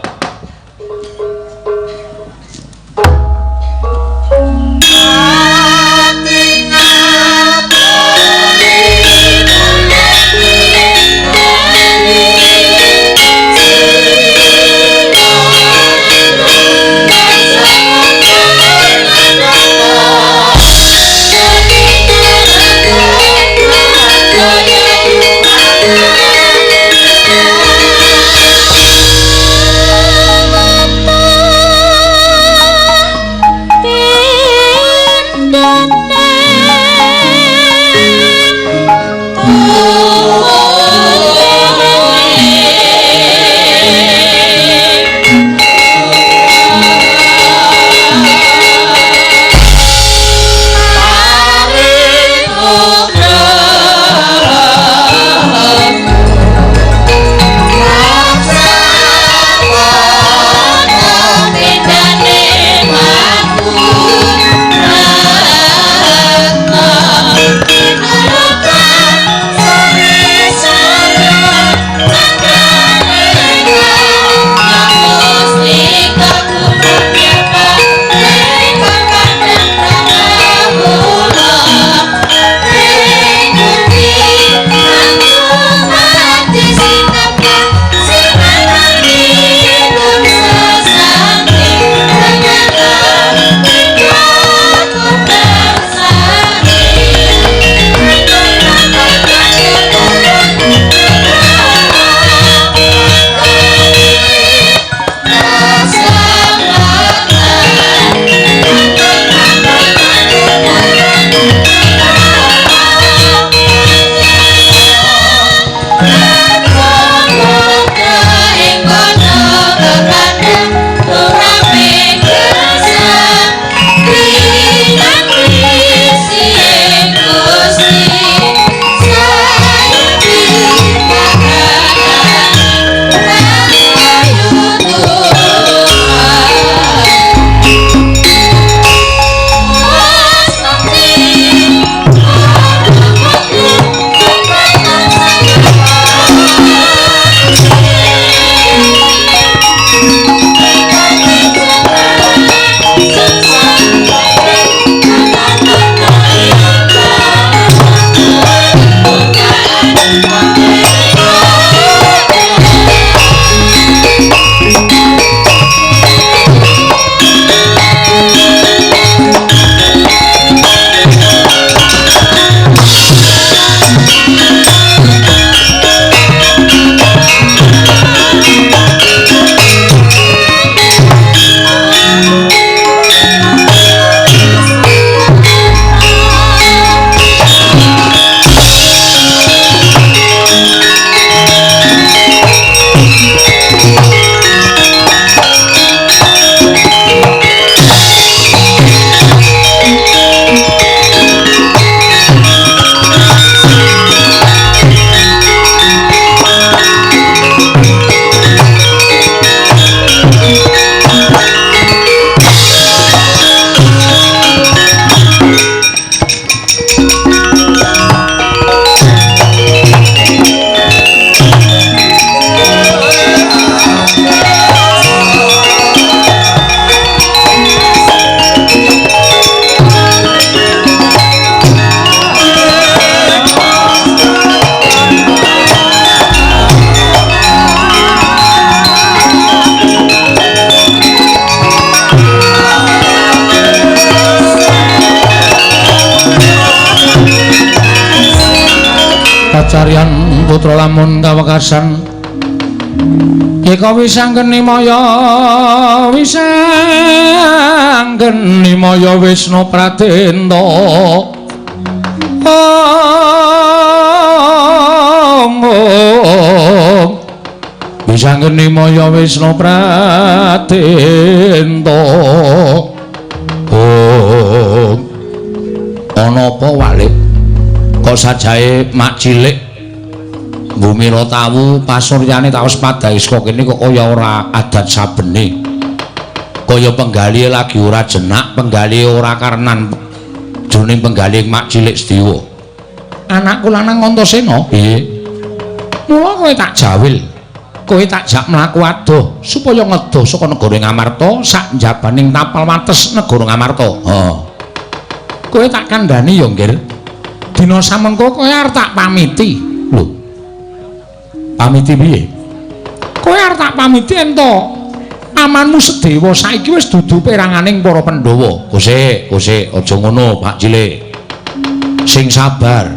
lamun kawekasan eka wisanggeni maya wisanggeni maya Wisnu Pradenta. Om wisanggeni maya Wisnu Pradenta. Om ana apa Walip kok sajae mak cilik Bumira tawu pasuryane taos padaiska kene kok kaya ora adat sabene. Kaya penggalihe lagi ora jenak, penggalihe ora karenan jroning penggalihe mak cilik Sediwa. Anakku lanang Antasena? Piye? Mula kowe tak jawil. Kowe tak jak mlaku adoh supaya ngedoh saka negara Ngamarta sak njabaning tapal wates negara Ngamarta. Heeh. Kowe tak kandhani ya, Nggir. Dina samengko kowe arep tak pamiti. Lho. Pamiti piye? Kowe arep tak pamiti ento amanmu Sedewa saiki wis dudu peranganing para Pandhawa. Kosek, kosek, aja ngono, Pak Cilik. Sing sabar,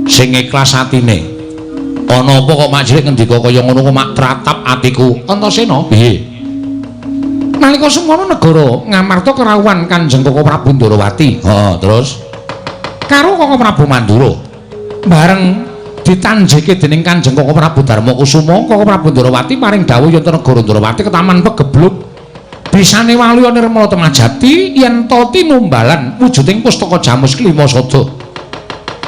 sing ikhlas atine. Ana apa kok Mak Cilik ngendika kaya ngono kok mak tratap atiku. Antasena, piye? Nalika semono negara Ngamarta kerawuhan Kanjeng Koko Prabu Ndorowati. Heeh, terus karo Koko Prabu Mandura. Bareng ditanjeke dening Kanjeng Koko Prabu Darmakusuma, Koko Prabu Ndorowati paring dawuh yen negara Ndorowati ketaman pegebluk bisane waluya nirmala temajati yen ta tinumbalan wujuding pustaka Jamus Klima Sada.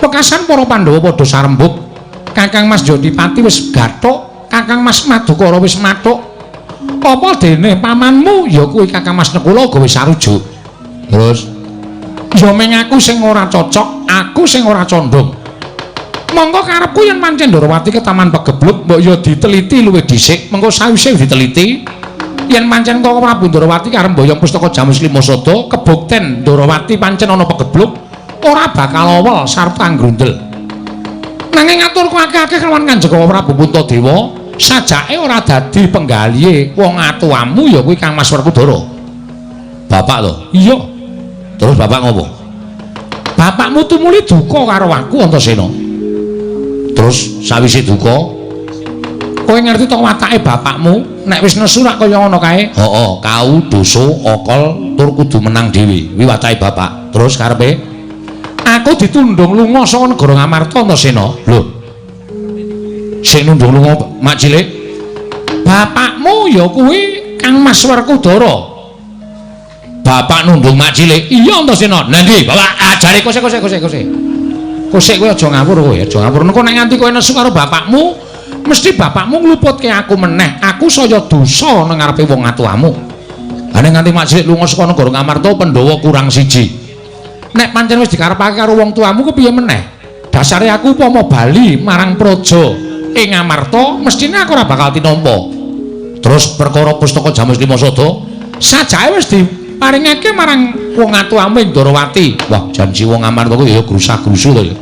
Wekasan para Pandhawa padha sarembug. Kakang Mas Jodipati wis gathuk, Kakang Mas Madukara wis mathuk. Apa dene pamanmu ya kuwi Kakang Mas Nekula uga wis sarujuk. Terus ya meng aku sing ora cocok, aku sing ora condong. Monggo karepku yen pancen Ndorowati ke Taman Pegebluk mbok ya diteliti luwih dhisik, mengko sawise diteliti yen pancen Koko Prabu Ndorowati karep mboyong pustaka Jamus Lima Sada, kebukten Ndorowati pancen ana pegebluk ora bakal awel sarta nggrundel. Nanging aturku akeh-akeh kelawan Kanjeng Koko Prabu Puntadewa, sajake ora dadi penggalihe wong atuamu ya kuwi Kang Mas Werkudara. Bapak to? Iya. Terus bapak ngopo? Bapakmu tumuli duka karo aku Antasena. Terus sawise duka, kowe ngerti to watake bapakmu nek wis nesu rak kaya ngono kae? Heeh, kau dosa okol tur kudu menang dhewe. Kuwi watake bapak. Terus karepe? Aku ditundung lunga saka negara Ngamarta Antasena. Lho. Sing nundung lunga Mak Cilik? Bapakmu ya kuwi Kang Mas Werkudara. Bapak nundung Mak Cilik? Iya Antasena. Lah ndi? Bapak ajare kosek kosek kosek kosek. Kosek kowe aja ngawur kowe, aja ngawur. Engko nek nganti kowe nesu karo bapakmu, mesti bapakmu ngluputke aku meneh. Aku saya dosa nang ngarepe wong atuamu. Lah nek nganti Mak Cilik lunga saka negara Ngamarta, Pandhawa kurang siji. Nek pancen wis dikarepake karo wong tuamu kepiye meneh? Dasare aku upama bali marang praja ing Ngamarta, mestine aku ora bakal tinampa. Terus perkara pustaka Jamus Lima Sada sajake wis diparingake marang wong atuamu ing Ndorowati. Wah, janji wong Ngamarta kuwi ya grusah-grusu to ya.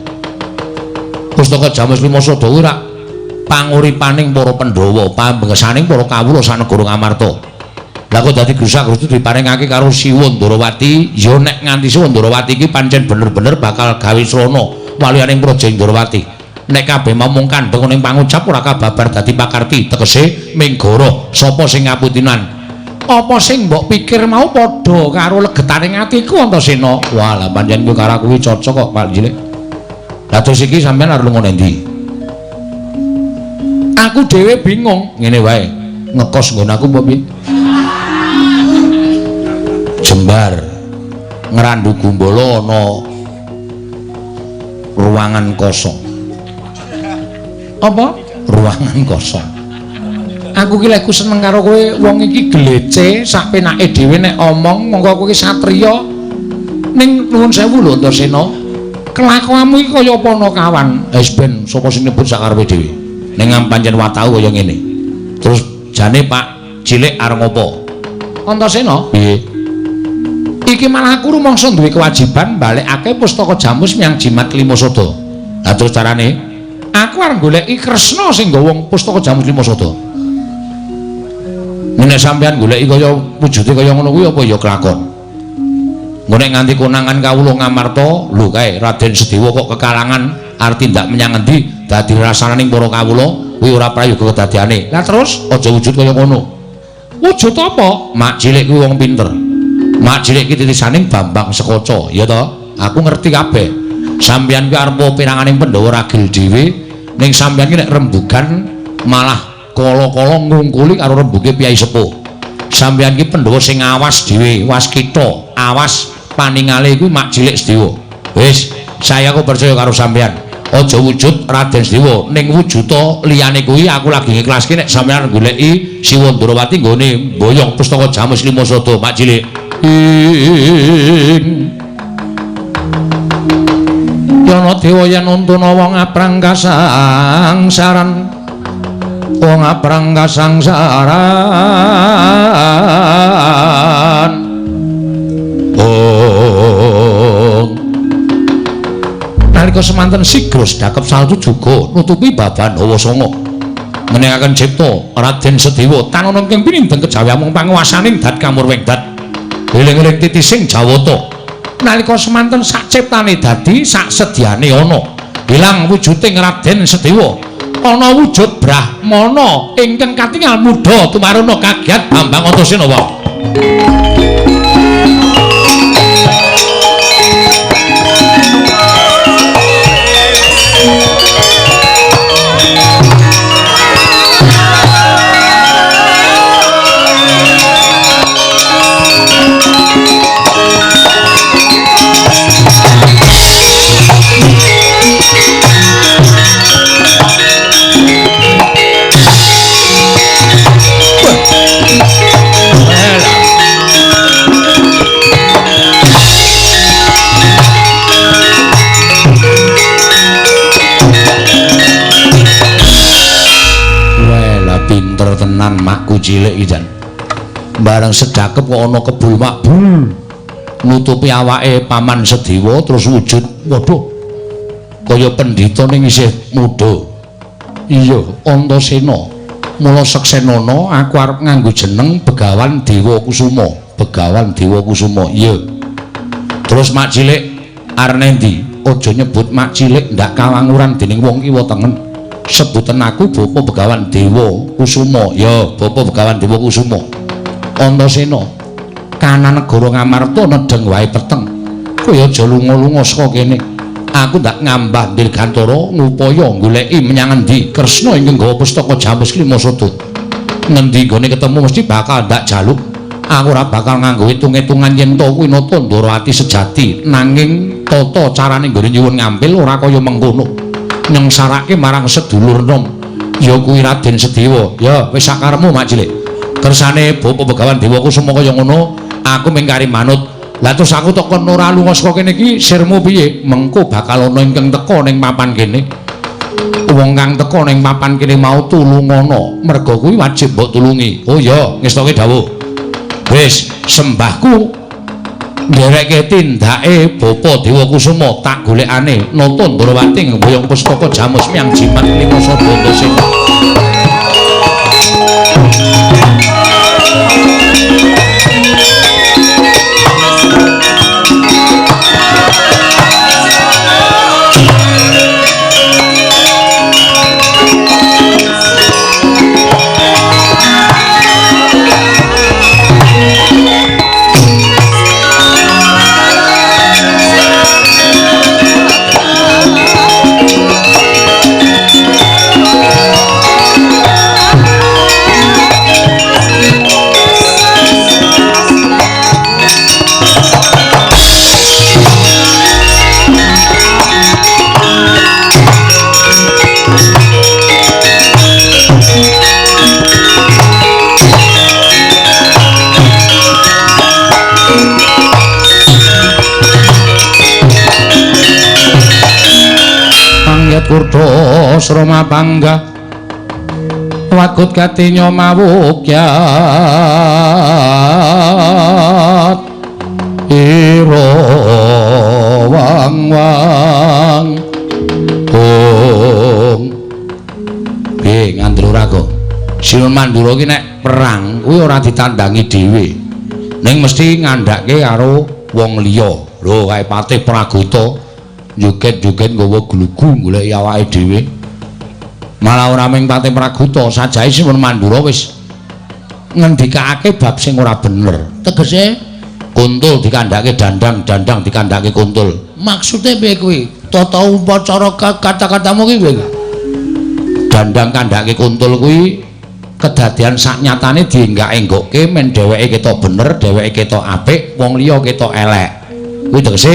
Pustaka Jamus Lima Sada kuwi rak panguripaning para Pandhawa, pambengesaning para kawula sanegara Ngamarta. Lah kok dadi grusah-grusu diparingake karo Siwa Ndorowati, ya nek nganti Siwa Ndorowati iki pancen bener-bener bakal gawe srana waliyaning praja Ndorowati. Nek kabeh mung kandheng ning pangucap ora kababar dadi pakarti, tegese minggara sapa sing ngaputinan. Apa sing mbok pikir mau padha karo legetaning atiku Antasena. Wah, lah pancen kowe karo aku iki cocok kok, Pak Cilik. Lah terus iki sampean arep lunga nendi? Aku dhewe bingung, ngene wae. Ngekos nggon aku apa piye? Jembar Ngrandu Gumbala ana ruangan kosong. Apa? Ruangan kosong. Aku ki lek seneng karo kowe, wong iki glece sak penake dhewe nek omong, monggo kowe iki satriya. Ning nuwun sewu lho Antasena. Kelakuanmu iki kaya panakawan. Wis ben sapa sing nyebut sakarepe dhewe. Ning pancen wataku kaya ngene. Terus jane Pak Cilik arep ngopo? Antasena, piye? Iki malah aku rumangsa duwe kewajiban balekake pustaka Jamus menyang Jimat Lima Sada. Lah terus carane? Aku arep goleki Kresna sing nggawa pustaka Jamus Lima Sada. Nek sampean goleki kaya wujude kaya ngono kuwi apa ya kelakon. Engko nek nganti konangan kawula Ngamarta, lho kae Raden Sedewa kok kekalangan arep tindak menyang endi dadi rasananing para kawula. Kuwi ora prayoga kedadiane. Lah terus aja wujud kaya ngono. Wujud apa? Mak cilik kuwi wong pinter. Mak cilik iki titisaning Bambang Sekoco, ya to? Aku ngerti kabeh. Sampeyan kuwi arep piranganing Pandhawa ragil dhewe, ning sampeyan ki nek rembugan malah kala-kala ngungkuli karo rembuge Piyai Sepuh. Sampeyan ki Pandhawa sing awas dhewe, waskita, awas paningale kuwi Mak Cilik Sedewa. Wis, saya aku percaya karo sampeyan. Aja wujud Raden Sedewa, ning wujuda liyane kuwi aku lagi ngiklaske nek sampeyan goleki Siwa Ndrawati nggone mboyong pustaka Jamus Lima Sada, Mak Cilik. Yana dewa yen untuna wong aprang kasangsaran, wong aprang kasangsaran. Oh, nalika semanten sigra sedakep salju juga nutupi baban hawa sanga menengaken cipta Raden Sedewa tanana ingkang pinindeng kejawi amung panguwasaning dat kamurwing dat eling-eling titising Jawata. Nalika semanten sak ciptane dadi sak sedyane ana ilang wujuding Raden Sedewa, ana wujud Brahmana ingkang katingal mudha tumaruna kagiat Bambang Antasena. Pinter tenan makku cilik iki jan. Bareng sedakep kok ana kebul makbul nutupi awake Paman Sedewa terus wujud. Waduh, kaya pendhita ning isih muda. Iya, Antasena. Mula seksenana aku arep nganggo jeneng Begawan Dewa Kusuma. Begawan Dewa Kusuma. Iya. Terus mak cilik arep endi? Aja nyebut mak cilik ndak kawanguran dening wong kiwa tengen. Sebutan aku Bapak Begawan Dewa Kusuma. Ya, Bapak Begawan Dewa Kusuma. Antasena, kanan negara Ngamarta nedheng wae peteng. Kowe aja lunga-lunga saka kene. Aku ndak ngambah Dirgantara ngupaya goleki menyang endi Kresna ingkang gawa pustaka Jamus Lima Sada. Ngendi nggone ketemu mesti bakal ndak jaluk. Aku ora bakal nganggo hitung-hitungan yen to kuwi nata Ndrawati sejati, nanging tata carane nggone nyuwun ngampil ora kaya mengkono. Nyengsarake marang sedulur nom ya kuwi Raden Sedewa. Ya wis sakarepmu mak cilik. Kersane Bapak Begawan Dewa Kusuma kaya ngono, aku mung kari manut. Lah terus aku tok kon ora lunga saka kene iki sirmu piye? Mengko bakal ana ingkang teka ning papan kene. Wong kang teka ning papan kene mau tulungana, merga kuwi wajib mbok tulungi. Oh iya, ngestoke dawuh. Wis sembahku ndereke tindake Bapak Dewa Kusuma tak golekane nata Ndrawati ngboyong pustaka Jamus miyang Jimat Lima Sada Antasena. Kurda srama pangga wagut katinya mawukyat ira wang wang ong. Piye ngandro raga Sinuwun Mandura iki nek perang kuwi ora ditandangi dhewe, ning mesti ngandhake karo wong liya. Lho kae Patih Pragota joget-joget nggawa glugu goleki awake dhewe. Malah ora ming Patih Praguta, sajahe Sinuwun Mandura wis ngendikake bab sing ora bener. Tegese kuntul dikandhake dandang, dandang dikandhake kuntul. Maksude piye kuwi? Tata upacara kata-katamu ki piye? Dandang kandhake kuntul kuwi kedadian saknyatane dienggak-enggokke men dheweke ketok bener, dheweke ketok apik, wong liya ketok elek. Kuwi tegese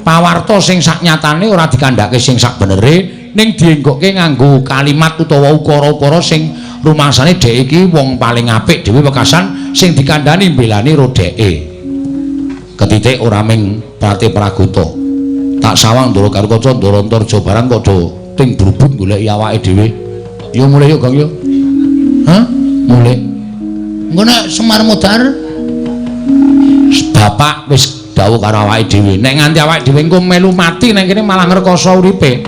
pawarta sing saknyatane ora dikandhake sing sak benere, ning dienggokke nganggo kalimat utawa ukara-ukara sing rumangsane dhek iki wong paling apik dhewe wekasan sing dikandhani mbelani ro dheke. Ketitik ora ming Patih Praguta. Tak sawang Ndara Garukaca, Ndara Antarja barang padha ting brubut goleki awake dhewe. Yo mulih yo Gong yo. Hah? Mulih. Engko nek Semar modar bapak wis dawuh karo awake dhewe. Nek nganti awake dhewe engko melu mati nang kene malah ngrekoso uripe.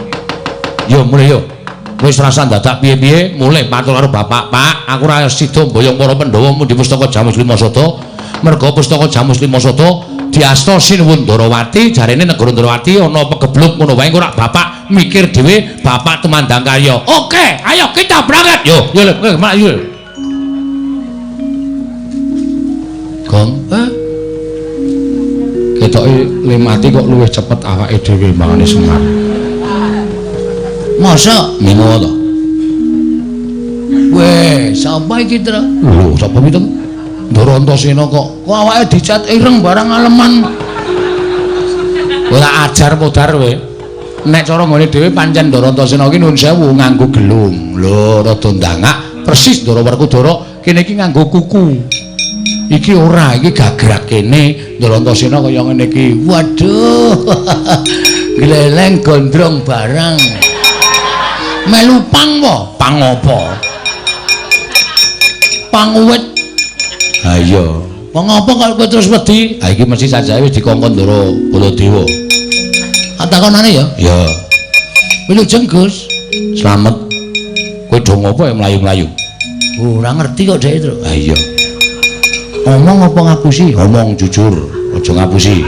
Yo mulih yo. Wis rasa dadak piye-piye mulih matur karo bapak, "Pak, aku ora sida mboyong para Pandhawa mundhi pustaka Jamus Lima Sada. Merga pustaka Jamus Lima Sada diasta Sinuwun Ndarawati, jarene negara Ndarawati ana pegebluk ngono wae engko rak bapak mikir dhewe, bapak tumandang karya." Oke, ayo kita berangkat. Yo, yo le, mlayu. Gong, eh? Ketoke le mati kok luwih cepet awake dhewe mangane Semar. Masa mingo to? Weh, sapa iki, Tru? Lho, sapa iki, Tru? Ndara Antasena kok awake dicat ireng barang aleman. Ora ajar modar kowe. Nek cara nggone dhewe pancen Ndara Antasena iki nuwun sewu nganggo gelung. Lho, rada ndangak persis Ndara Werkudara kene iki nganggo kuku. Iki ora, iki gagrak kene Ndara Antasena kaya ngene iki. Waduh. Gleleng gondrong barang. Melu pang po? Pang apa? Pang uwit. Ha iya. Wong apa kok kowe terus wedi? Ha iki mesti sajae wis dikongkon Ndara Baladewa. Takonane ya? Ya. Wilujeng Gus. Slamet. Kowe do ngopo ya mlayu-mlayu? Ora ngerti kok dhek, Tru. Ha iya. Omong apa ngapusi? Omong jujur, aja ngapusi.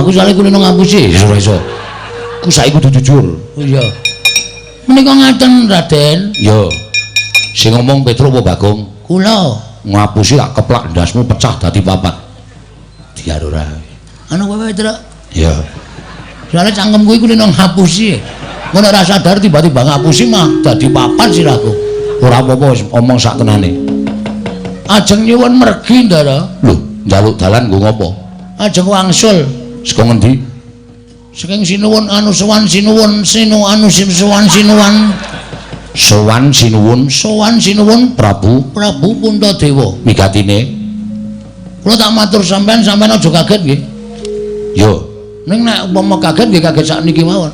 Aku soalé kulino ngapusi, ora iso. Ku saiki kudu jujur. Oh iya. Menika ngaten, Raden. Ya. Sing ngomong Petruk apa Bagong? Kula. Ngapusi tak keplak ndasmu pecah dadi papat. Diar ora. Anu kowe Petruk? Ya. Soale cangkemku iku kulino ngapusi. Ngono ora sadar tiba-tiba ngapusi mah dadi papat sirahku. Ora apa-apa wis omong sak tenane. Ajeng nyuwun mergi, Ndara. Lho, njaluk dalan nggo ngopo? Ajeng wangsul. Saka ngendi? Saking sinuwun anu sowan sinuwun sinu anu sowan sinuwun sowan sinuwun sowan sinuwun Prabu Prabu Puntadewa. Migatine kula tak matur sampean, sampean aja kaget nggih. Yo, ning nek umpama kaget nggih kaget sakniki mawon.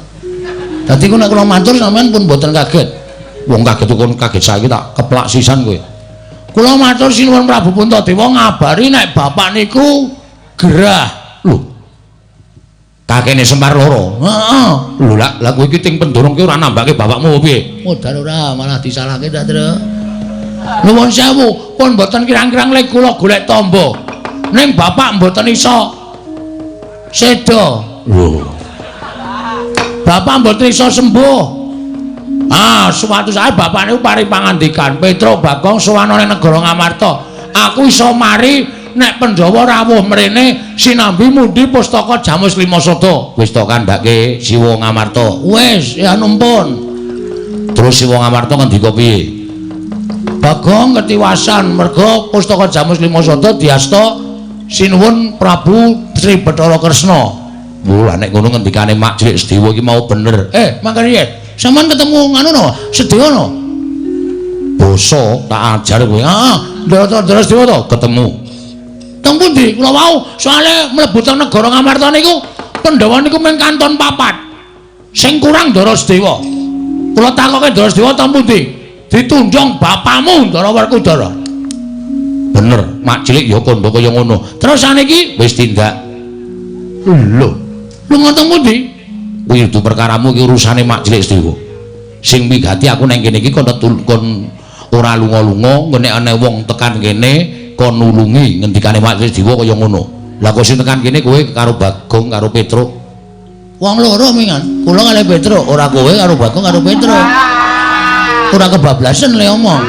Dadi ku nek kula matur sampean pun mboten kaget. Wong kaget kon kaget saiki tak keplak sisan kowe. Kula matur sinuwun Prabu Puntadewa ngabari nek bapak niku gerah. Lho, kakene Semar loro. Heeh. Lho lak lah kowe iki ting pendorong ki ora nambake bapakmu apa piye? Modal ora, malah disalahke ta, Tru. Nuwun sewu, pun mboten kirang-kirang lek kula golek tamba. Ning bapak mboten iso seda. Lho. Bapak mboten iso sembuh. Ah, suatu saat bapak niku paring pangandikan, Petruk Bagong sowan ning negara Ngamarta. Aku iso mari nek Pandhawa rawuh mrene sinambi mundhi pustaka Jamus Lima Sada. Wis to kandhake Siwa Ngamarta. Wis, ya numpun. Terus Siwa Ngamarta ngendika piye? Bagong ketiwasan merga pustaka Jamus Lima Sada diasta sinuwun Prabu Sri Bathara Kresna. Lho, nek ngono ngendikane Mak Cilik Sedewa iki mau bener. Mangkane piye? Sampeyan ketemu nganu no, Sedewa no? Basa tak ajar kowe. Heeh, Ndara Sedewa to ketemu. Teng pundi? Kula wau soalé mlebu teng negara Ngamarta niku Pandhawa niku mung kanton papat. Sing kurang Ndara Sedewa. Kula takoke Ndara Sedewa teng pundi? Ditunjung bapakmu Ndara Werkudara. Bener, Mak Cilik ya kandha kaya ngono. Terus saniki wis tindak. Lho, lunga teng pundi? Kuwi dudu perkaramu iki urusane Mak Cilik Sedewa. Sing migati aku nang kene iki kon ora lunga-lunga, nek ana wong tekan kene kon nulungi ngendikane Mak Cilik Sedewa kaya ngono. Lah kok sing tekan kene kowe karo Bagong karo Petruk. Wong loro mingan, kula kalih Petruk, ora kowe karo Bagong karo Petruk. Ora kebablasan le omong.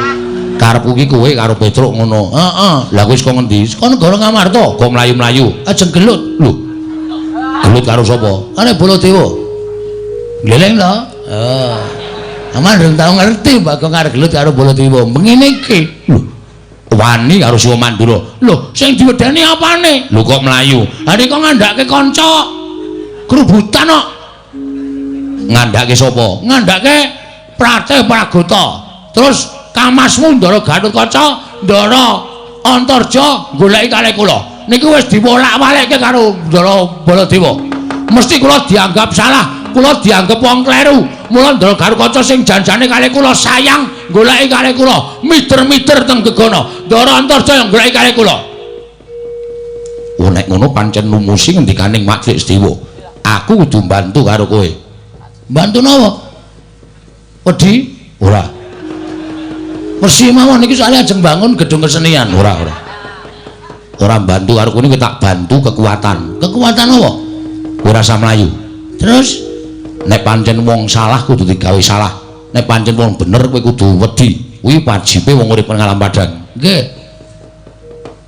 Karepku ki kowe karo Petruk ngono. Heeh. Lah kowe saka ngendi? Saka negara Ngamarta. Kok mlayu-mlayu? Ajeng gelut. Lho. Gelut karo sapa? Karo Baladewa. Gleleng to? Heeh. Aman durung tau ngerti Bagong arep gelut karo Baladewa. Mengene iki. Lho. Wani karo Siwa Mandura. Lho, sing diwedeni apane? Lho kok mlayu? Ha nek kok ngandhake kanca krubutan kok. Ngandhake sapa? Ngandhake Pratih Pragota. Terus Kamasmu Ndara Gatotkaca, Ndara Antarja goleki kalih kula. Niku wis diwolak-walikke karo Ndara Baladewa. Mesti kula dianggap salah, kula dianggap wong kleru. Mula Ndara Gatotkaca sing janjane kalih kula sayang goleki kalih kula, mider-mider teng gegana. Ndara Antarja yang goleki kalih kula. Oh nek ngono pancen numusi ngendikaning Mak Tlik Sediwa. Aku kudu mbantu karo kowe. Mbantu napa? Wedi? Ora. Mesti mawon iki soalnya ajeng bangun gedung kesenian. Ora, ora. Ora mbantu karo kowe niku tak bantu kekuatan. Kekuatan apa? Ora usah mlayu. Terus nek pancen wong salah kudu digawe salah. Nek pancen wong bener kowe kudu wedi. Kuwi wajibe wong urip nang alam padang. Nggih.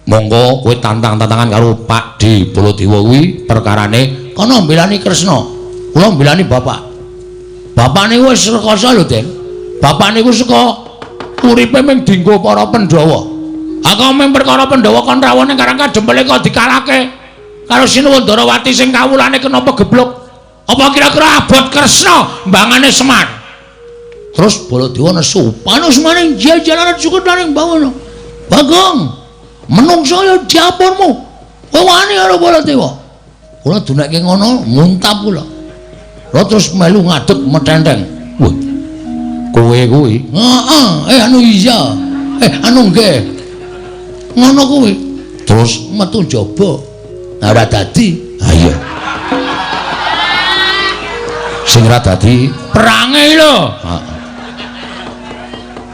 Monggo kowe tantang-tantangan karo Pak D Baladewa kuwi perkarane kono mbelani Kresna. Kula mbelani bapak. Bapak niku wis rekoso lho, Den. Bapak niku saka uripe mung dinggo para Pandhawa. Aku mung perkara Pandhawa kon rawuh ning Karang Kadempel kok dikalahke karo Sinuwun Ndarawati sing kawulane kena pegebluk. Apa kira-kira abot Kresna mbangane Semar? Terus Baladewa nesu, panusmaning jajalaran sukutaning bawana. Bagong, menungso ya diapurmu. Kowe wani karo Baladewa. Kula dunekke ngono, muntap kula. Kula terus melu ngadeg metenteng. Wah. Kowe kuwi? Heeh, anu iya. Anu nggih. Ngono kuwi. Terus metu njaba. Ora dadi. Ha iya. Sing ora dadi perange lho. Heeh.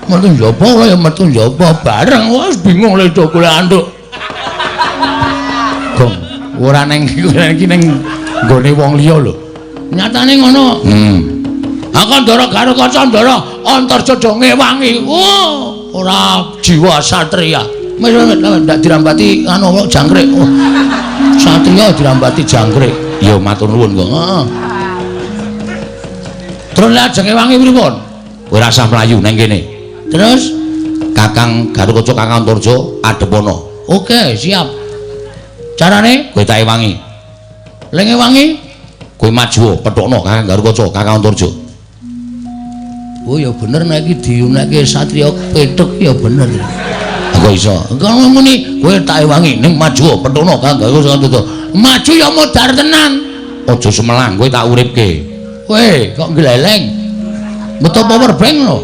Metu njaba ora ya metu njaba bareng wis bingung lho do golek anduk. Gong, ora ning iki ning nggone wong liya lho. Nyatane ngono. Aku Ndara Gatotkaca Ndara Antarja do ngewangi. Oh, ora jiwa satria. Wis ndak dirambati anu jangkrik. Oh. Satria dirambati jangkrik. Ya matur nuwun kok. Heeh. Terus lajeng ngewangi pripun? Ora usah mlayu nang kene. Terus Kakang Gatotkaca Kakang Antarja adhepono. Oke, siap. Carane kowe tak ewangi. Lek ngewangi kowe maju pethukno Kakang Gatotkaca Kakang Antarja. Oh ya bener nek iki diunekke satria pethuk ya bener. Aku iso. Engko muni kowe tak ewangi ning maju pethukno Kakang Gatotkaca Antarja. Maju ya modar tenan. Aja semelang kowe tak uripke. Kowe kok gleleng. Metu power bank lho.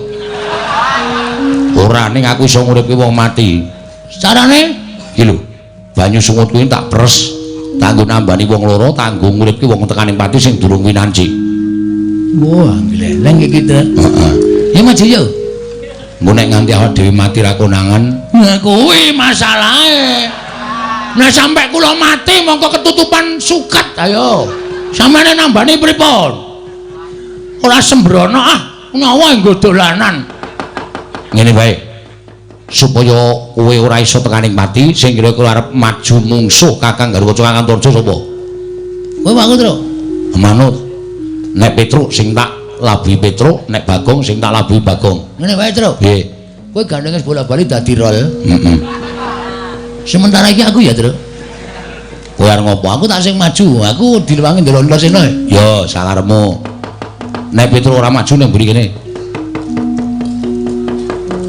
Ora ning aku iso nguripke wong mati. Carane iki lho. Banyu sungut kuwi tak pres, kanggo nambani wong loro, kanggo nguripke wong tekaning pati sing durung winanci. Wah, gleleng iki ta. Heeh. Ya maju yo. Engko nek nganti awak dhewe mati ra konangan, nah kuwi masalahe. Nek sampe kula mati mongko ketutupan suket. Ayo. Sampeyan nambani pripun? Ora sembrono ah, nyawa nggo dolanan. Ngene wae. Supaya kowe ora iso tekaning pati, sing kira-kira arep maju mungsuh Kakang Gatotkaca Kakang Antarja sapa? Kowe Pak Putra. Manut. Nek Petruk sing tak labuhi Petruk, nek Bagong sing tak labuhi Bagong. Ngene wae, Truk. Nggih. Kowe gandeng wis bola-bali dadi rol. Heeh. Sementara iki aku ya, Truk. Kowe arep ngopo? Aku tak sing maju. Aku dilewangi ndelok Antasena. Ya, sakarepmu. Nek Petruk ora maju ning mburi kene.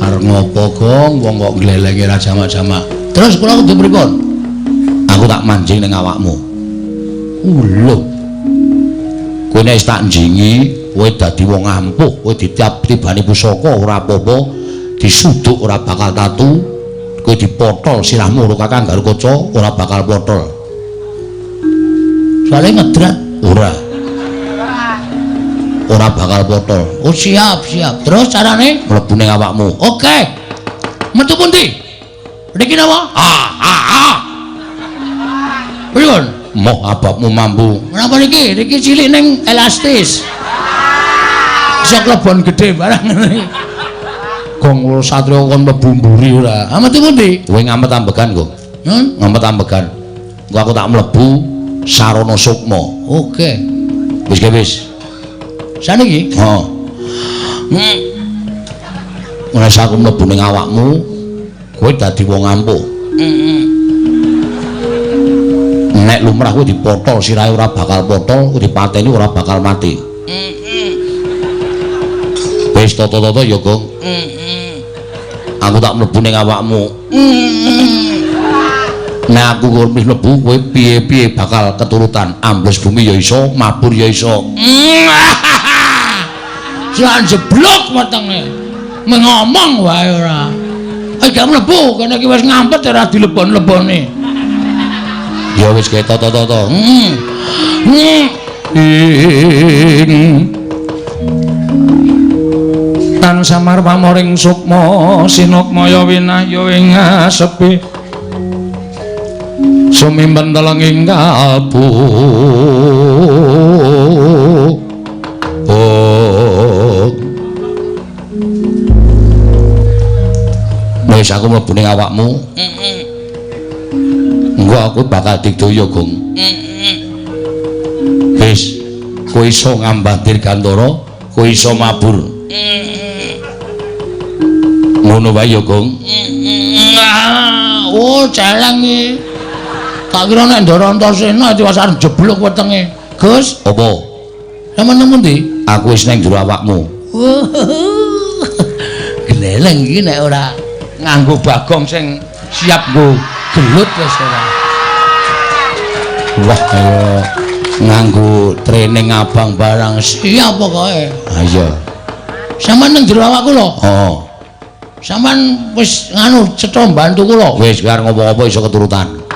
Arep ngopo, Gong? Wong kok glelenge ra jamak-jamak. Terus kula kudu pripun? Aku tak manjing ning awakmu. Lho. Kowe nek wis tak njingi, kowe dadi wong ampuh, kowe ditibani pusaka ora apa-apa, disuduk ora bakal tatu, kowe dipotol sirahmu karo Kakang Gatotkaca ora bakal potol. Soale ngedrat ora. Ora bakal potol. Oh siap, siap. Terus carane mlebu ning awakmu. Oke. Metu pundi? Niki napa? Ah, ah, ah. Pripun? Moh ababmu mampu. Kenapa niki? Niki cilik ning elastis. Iso klebon gedhe barang ngene. Gong satriya kon mlebu mburi ora. Ah metu pundi? Kowe ngamet ambegan, Gong. Ngamet ambegan. Engko aku tak mlebu sarana sukma. Oke. Wis ke wis. Saniki? Heeh. Nek aku mlebu ning awakmu, kowe dadi wong ampuh. Nek lumrah kowe dipotol sirahe ora bakal potol, kowe dipateni ora bakal mati. Wis toto-toto ya, Gong. Aku tak mlebu ning awakmu. Nek aku wis mlebu kowe piye-piye bakal keturutan. Ambles bumi ya iso, mabur ya iso. Jan jeblok wetenge. Mengomong wae ora. Gak mlebu, kene iki wis ngampet ora dilebon-lebone. Ya wis gawe toto-toto. Tan samar pamoring sukma sinukmaya winahya ing asepi sumimpen telenging kalbu. Wis aku mlebu ning awakmu. Engko aku bakal digdaya, Gong. Wis, kowe iso ngambah dirgantara, kowe iso mabur. Ngono wae ya, Gong. Oh, celeng iki. Tak kira nek Ndara Antasena tiwas arep jeblok wetenge. Gus, apa? Sampeyan nang pundi? Aku wis nang jero awakmu. Gleleng iki nek ora nganggo bagong sing siap nggo gelut wis ora. Wah, kaya nganggo training abang barang siap pokoke. Ha iya. Sampeyan nang jero awakku lho. Heeh. Sampeyan wis nganu cetha mbantu kula. Wis kowe arep ngopo-ngopo iso keturutan.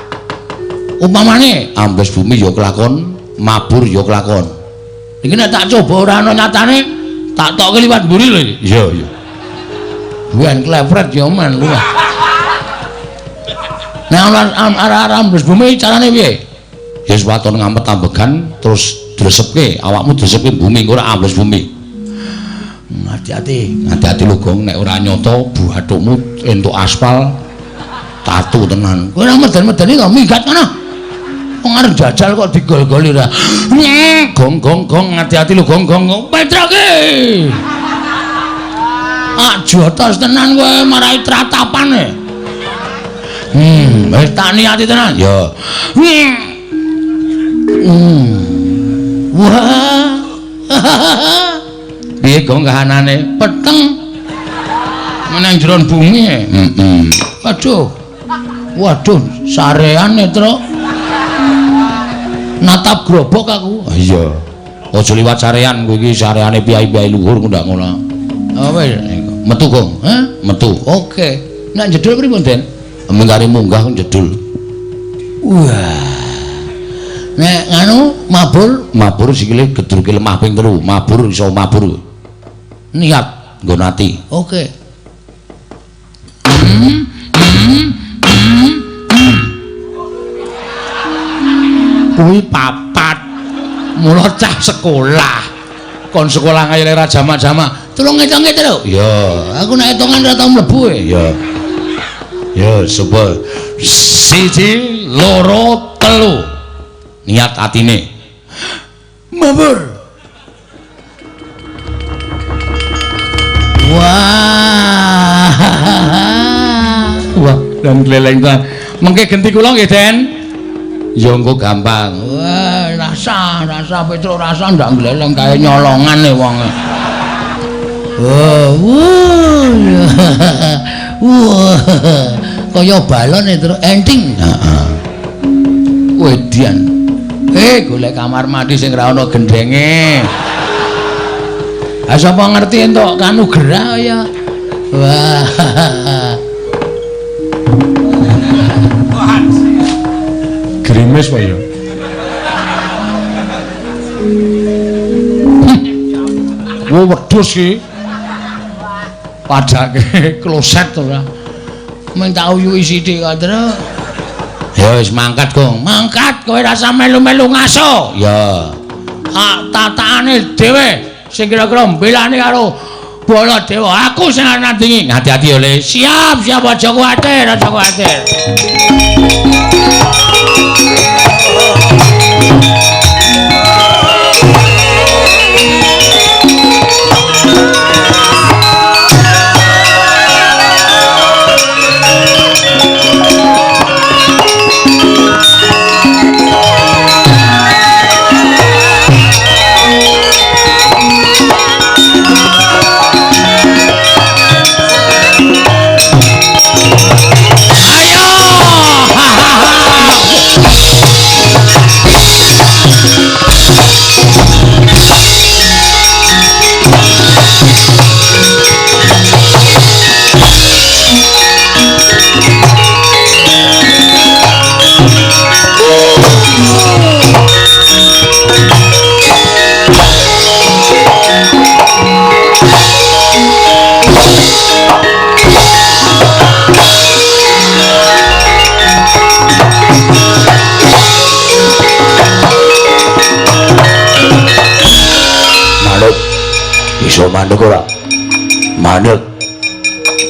Upamane ambles bumi ya kelakon, mabur ya kelakon. Iki nek tak coba ora ana nyatane, tak tokke liwat mburi lho iki. Iya, iya. Ben klefret ya men luwih. Nek arah-arah ambles bumi carane piye? Ya wis waton ngamet ambegan terus dresepke, awakmu dresepke bumi engko ora ambles bumi. Hati-hati, hati-hati lho Gong, nek ora nyata buathukmu entuk aspal tatu tenan. Kowe ora meden-medeni to minggat kono. Wong arep jajal kok digol-goli ora. Gong gong gong, hati-hati lho Gong gong. Petroke. Ah jotos tenan kowe marai tratapane. Wis tak niati tenan. Ya. Wah. Piye Gong kahanane? Peteng. Meneng jero bumi. Heeh. Aduh. Waduh, sareane, Truk. Natap grobok aku. Iya. Aja liwat sarean kowe iki, sareane piyai-piyai luhur ndak ngono. Oh wis, metu Gong. Hah? Metu. Oke. Nek jedul pripun, Den? Mengkare munggah jedul. Wah. Nek nganu mabur, mabur sikile gedruke lemah ping 3, mabur iso mabur. Niat nggo ati. Oke. Kuwi papat. Mula cah sekolah. Kon sekolah kaya ora jamak-jamak. Tulung ngitunge lho. Iya, aku nek hitungan ora tau mlebu e. Iya. Ya, sapa? 1 2 3. Niat atine. Mabur. Wah. Wah, dan gleleng ta. Mengke genti kula nggih, Den. Ya engko gampang. Wah, rasa Petro rasa ndak gleleng kae nyolongan e wong. Wah, wah. Kaya balon e terus enting. Heeh. Wedian. Golek kamar mandi sing ora ana gendenge. Ha sapa ngerti entuk kanugrah ya. Wah. Grimes kok ya. Wah, wedhus iki. Padake kloset ora. Mung tak uyuki sithik kok, Truk. Ya wis mangkat, Gong. Mangkat kowe rasa melu-melu ngaso. Ya. Ah, tataane dhewe sing kira-kira mbelani karo Baladewa, aku sing arep nandingi. Hati-hati yo, Le. Siap, siap, aja kuwatir, aja kuwatir. Iso mandek ora? Mandek.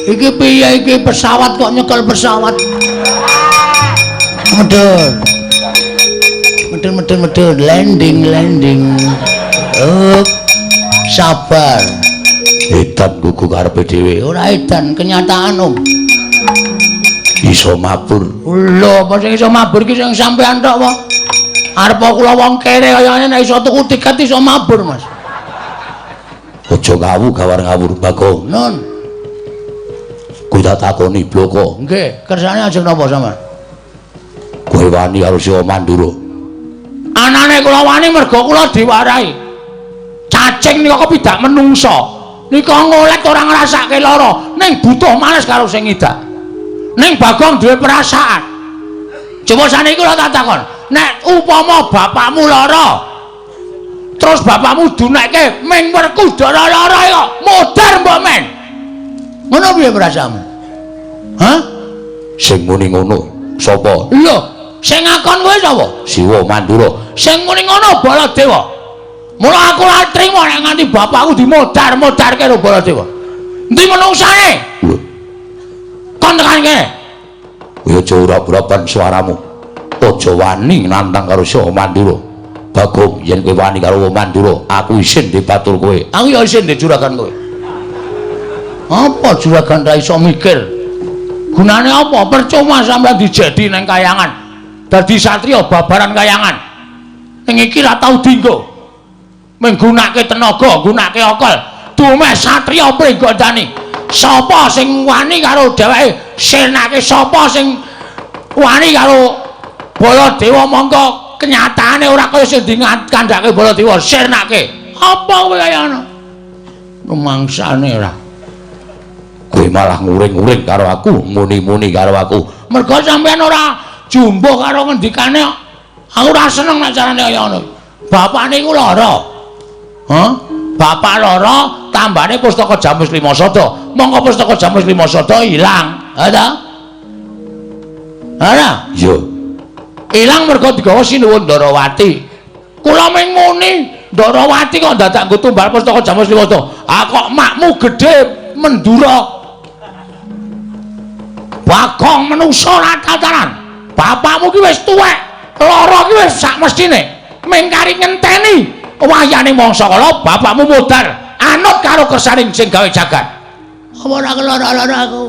Iki piye iki pesawat kok nyekel pesawat? Medun. Medun medun medun landing landing. Up. Sabar. Edan gugu karepe dhewe. Ora edan, kenyataan Om. Iso mabur. Lho, apa sing iso mabur ki sing sampean tok apa? Arep kula wong kere kaya ngene nek iso tuku tiket iso mabur, Mas. Aja ngawu gawar ngawur Bagong. Nun. Kowe tak takoni bloko. Nggih, kersane ajeng napa sampean? Kowe wani karo Siwa Mandura? Anane kula wani mergo kula diwarahi. Cacing nika kepidak menungsa. Nika ngolet ora ngrasake lara, ning butuh males karo sing ngidak. Ning Bagong duwe perasaan. Coba saniki kula tak takon, nek upama bapakmu lara, terus bapakmu dunekke ming Werkudara lara kok modar mbok men. Ngono piye perasaanmu? Hah? Sing muni ngono sapa? Lho, sing ngakon kowe sapa? Siwa Mandura. Sing muni ngono Baladewa. Mula aku ora trimo nek nganti bapakku dimodar-modarke karo Baladewa. Endi menungsane? Lho. Kon tekan kene. Kowe aja ora-urapan suaramu. Aja wani nantang karo Siwa Mandura. Bagong, yen kowe wani karo Mandura, aku isin dibatur kowe. Aku ya isin di juragan kowe. Apa juragan ra iso mikir? Gunane apa? Percuma sampeyan dijedi nang kayangan. Dadi satriya babaran kayangan. Ning iki ra tau dinggo. Menggunake tenaga, nggunake akal. Dumeh satriya pringgondani. Sapa sing wani karo dheweke? Sirnake sapa sing wani karo Baladewa mongko kenyataane ora kaya sing dikandhake Baladewa, sirnake. Apa kowe kaya ngono? Rumangsane ora. Kowe malah nguring-nguring karo aku, muni-muni karo aku. Mergo sampeyan ora jumbuh karo ngendikane. Aku ora seneng nek carane kaya ngono. Bapakne iku lara. Hah? Bapak lara, tambane pustaka Jamus Lima Sada. Mongko pustaka Jamus Lima Sada ilang. Ha ta? Ora? Iya. Ilang mergo digawa Sinuwun Ndarawati. Kula ming muni Ndarawati kok dadak nggo tumbal pustaka Jamus Lima Sada. Ah kok makmu gedhe Mendura. Bagong menungsa ora tataran. Bapakmu ki wis tuwek, lara ki wis sak mestine. Ming kari ngenteni wayane mangsa kala bapakmu modar anut karo kersaning sing gawe jagat. Apa ora kelara-lara aku?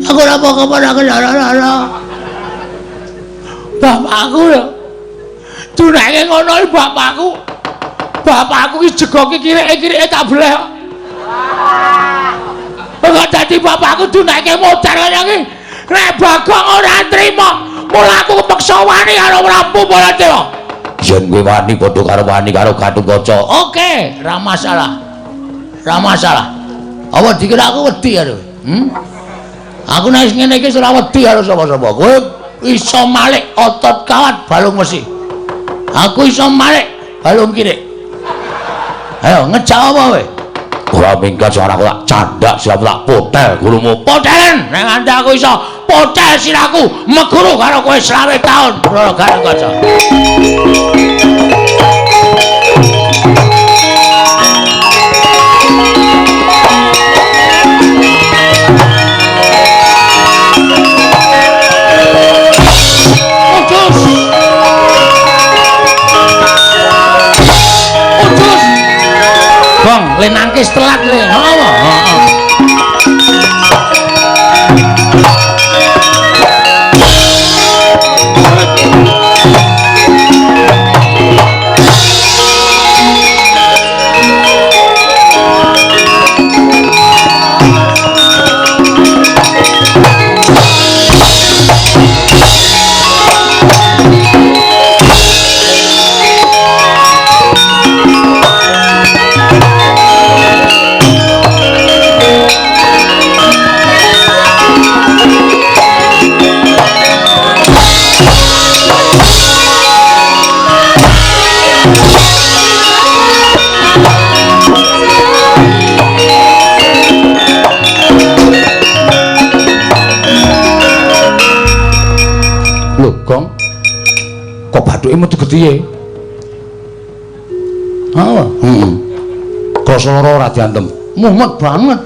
Aku ora apa-apa ora kelara-lara. Bapakku lho. Dunake ngono iki bapakku. Bapakku ki jegoke kireke-kireke tak bleh kok. Kok dadi bapakku dunake modar kaya iki. Nek Bagong ora trima, mula aku kepeksa wani karo Prabu Baladewa. Yen kowe wani padha karo wani karo Gatotkaca. Oke, ra masalah. Ra masalah. Apa dikira aku wedi karo? Aku nek ngene iki ora wedi karo sapa-sapa. Kowe iso malik otot kawat balung wesi. Aku iso malik balung kirik. Ayo ngejak apa kowe? Ora minggat suaraku tak candak siap tak potel gulumu. Potelen nek nganti aku iso potel siraku meguru karo kowe 20 taun. Gatotkaca. Gong. Kok bathuke metu getihe? Heeh. Heeh. Krasa lara ora diantem. Mumet banget.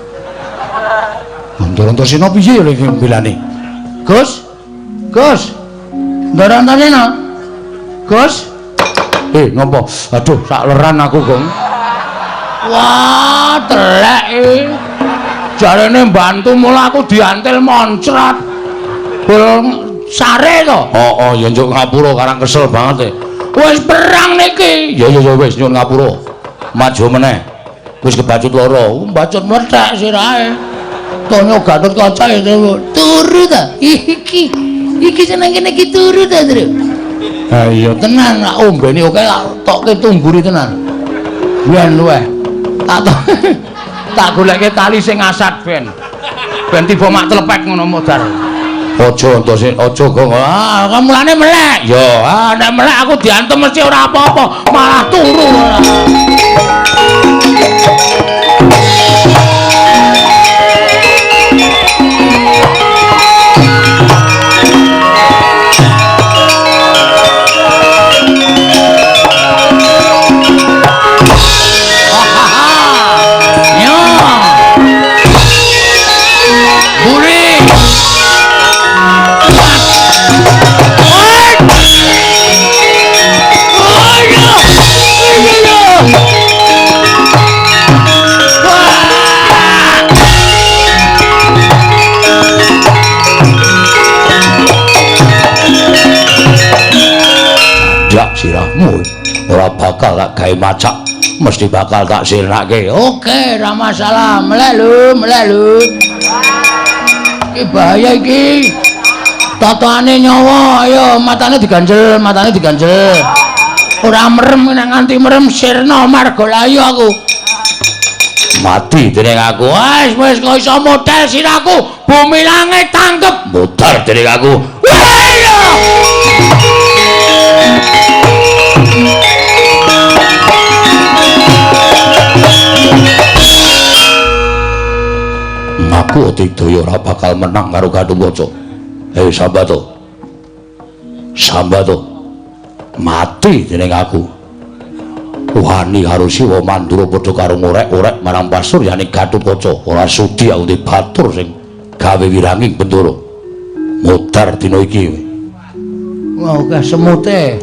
Ndara Antasena piye ya lek mbelane? Gus. Gus. Ndara Antasena. Gus. Ngopo? Aduh, sak leran aku, Gong. Wah, telek iki. Jarene mbantu mula aku diantil moncrat. Bol sare to? Heeh, ya njuk ngapura karang kesel banget e. Wis perang niki. Ya ya ya wis nyuwun ngapura. Maju meneh. Wis kebacut loro, bacut mlethek sirahe. Tonyo Gatotkaca turu ta? Iki. Iki seneng kene iki turu ta, Tru? Ha iya tenan, tak ombeni oke tak tokke tungguri tenan. Ben luweh. Tak goleke tali sing asat ben. Ben tiba mak tlepek ngono modar. Aja Antasena, aja Gong. Ah, mulane melek. Ya, ah nek melek aku diantem mesti ora apa-apa, malah turu ora. Sirahmu ora bakal tak gawe macak, mesti bakal tak sirnake. Oke, ora masalah. Melek lho, melek lho. Iki bahaya iki. Totone nyawa, ayo matane diganjel, matane diganjel. Ora merem nek nganti merem sirna margalayu aku. Mati dening aku. Wis wis kok iso model sirahku. Bumi langit tangkep. Modar dening aku. Wah! Aku Digdaya ora bakal menang karo Gatotkaca. Hei Sambato. Sambato. Mati dening aku. Wani karo Siwa Mandura padha karo ngorek-orek marang pasuryane Gatotkaca. Ora sudi aku dibatur sing gawe wiranging Bendara. Modar dina iki. Wah, akeh semute.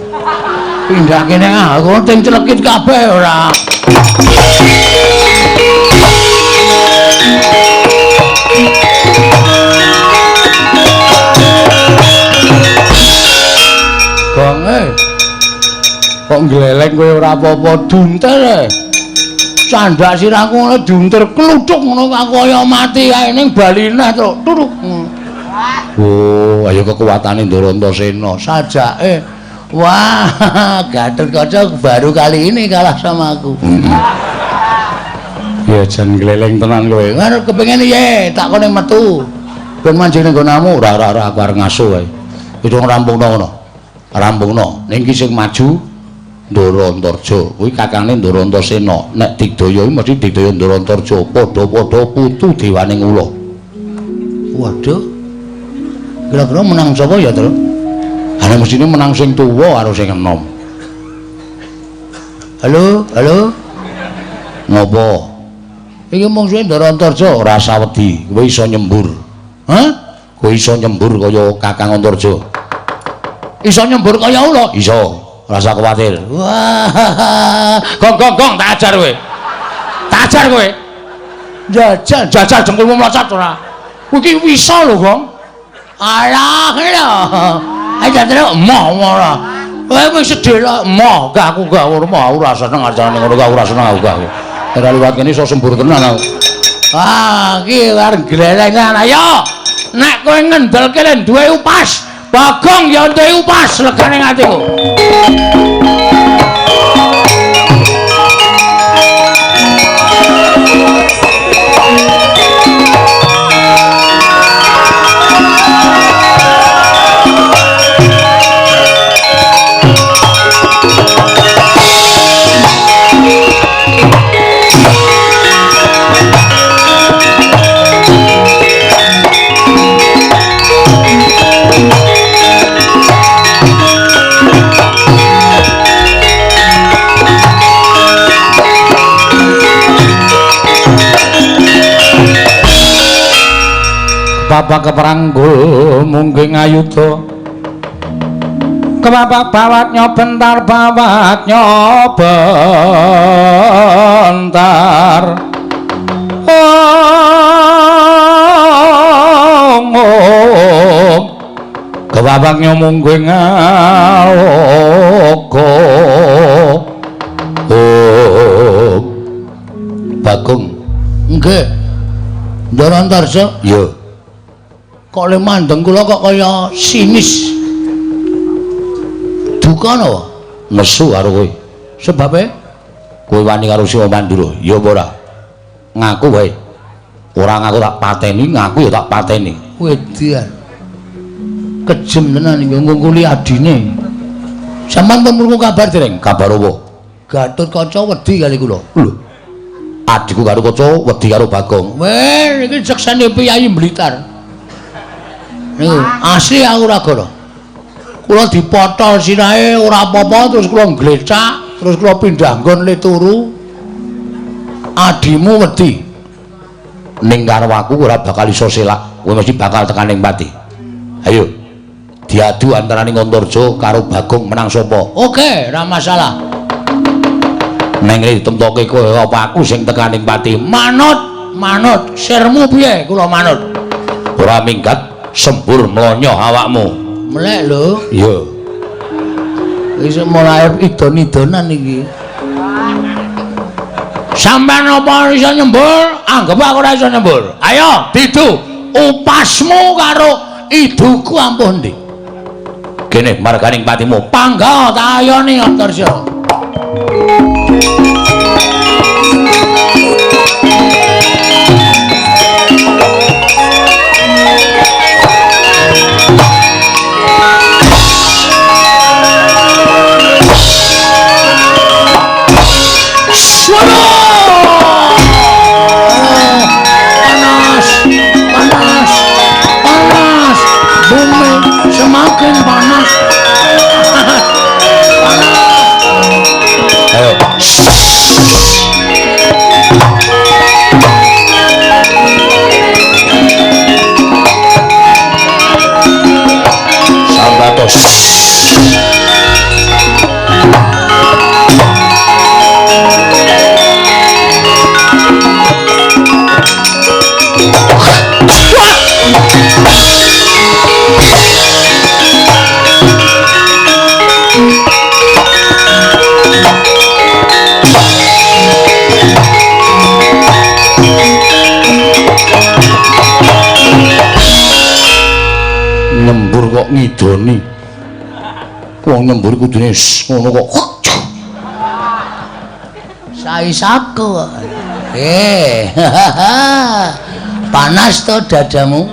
Pindah kene aku ting celekit kabeh ora. Gong kok ngleleng kowe ora apa-apa dunter e. Candak sirahku ngono dunter kluthuk ngono aku kaya mati kae ning baline truk turuk. Oh, ayo kekuatane Ndara Antasena sajake. Wah, Gatotkaca baru kali ini kalah sama aku. Ya jan gleleng tenan kowe. Ngono kepengin piye? Tak kone metu. Ben manjing ning nggonamu ora ora ora aku arep ngaso wae. Wis rampungno ngono. Rampungno. Ning iki sing maju Ndara Antarja. Kuwi kakangne Ndara Antasena. Nek Digdaya iki mesti Digdaya Ndara Antarja padha-padha putu dewaning ula. Waduh. Kira-kira menang sapa ya, Tru? Ana mestine menang sing tuwa karo sing enom. Halo, halo. Ngopo? Iki mungsuhe Ndara Antarja ora usah wedi, kowe iso nyembur. Hah? Kowe iso nyembur kaya Kakang Antarja. Iso nyembur kaya ula? Iso, ora usah kuwatir. Wah, gong gong gong tak ajar kowe. Tak ajar kowe. Jajal, jajal jengkulmu mlocot ora. Kowe iki iso lho, Gong. Alah, lho. Ayo terus emoh ora. Kowe wis sedhela emoh, gak aku gak ora mau ora seneng acarane ngono gak ora seneng aku gak. Ora liwat kene iso sembur tenan aku. Ah, iki arep glelengan. Ayo. Nek kowe ngendelke len duwe upas, Bagong ya duwe upas legane atiku. Bapak keperanggul mungging ayuda. Kebapak bawat nyobentar bawat nyobentar. Om om. Kebapak nyomungging aloka. Om. Bagong. Nggih. Ndara Antarja? Iya. Kok le mandeng kula kok kaya sinis. Duka napa? Nesu karo kowe. Sebabe? Kowe wani karo Siwa Mandura, ya apa ora? Ngaku wae. Ora ngaku tak pateni, ngaku ya tak pateni. Wedan. Kejem tenan iki ngungkuli adine. Sampeyan pun krungu kabar dereng? Kabar apa? Gatotkaca wedi kali kula. Lho. Adikku karo kaca wedi karo Bagong. Weh, iki seksene priyayi Blitar. Niku asli aku ora goro. Kula dipotol sirahe ora apa-apa terus kula nglecak, terus kula pindah nggon le turu. Adimu wedi. Ning karo aku ora bakal iso selak. Kowe mesti bakal tekan ning pati. Ayo. Diadu antaraning Antarja karo Bagong menang sapa? Oke, ora masalah. Neng ditemtoke kowe apa aku sing tekan ning pati? Manut, manut. Sirmu piye? Kula manut. Ora minggat sembur mlonyoh awakmu. Melek lho. Iya. Wis mulai idon-idonan iki. Sampeyan apa iso nyembur? Anggep aku ora iso nyembur. Ayo, didu upasmu karo iduku ampuh ndi? Kene marganing patimu. Pangga tak ayoni Antarja. Panas, panas, panas, bumi semakin panas. Panas. Ayo. Sambatos. Nyembur kok ngidoni. Wong nyembur kudune ngono kok. Saisaku. Panas to dadamu.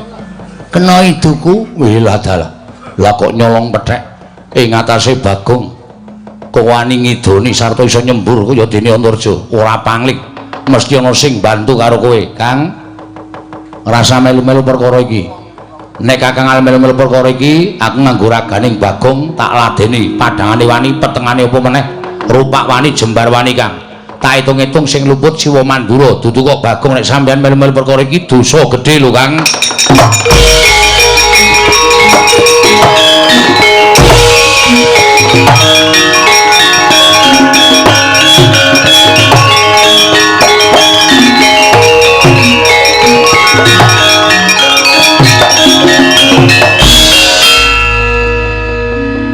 Kena iduku. Wih lah dalah. Lah kok nyolong pethek ing atase Bagong. Kok wani ngidoni sarta iso nyembur kaya dene Antarja. Ora pangling. Mesti ana sing bantu karo kowe, Kang. Rasa melu-melu perkara iki. Nek Kakang melu-melu perkara iki, aku nganggo raganing Bagong tak ladeni padhangane wani, petengane apa meneh, rupak wani, jembar wani, Kang. Tak hitung-hitung sing luput Siwa Mandura, dudu kok Bagong nek sampeyan melu-melu perkara iki dosa gedhe lho, Kang.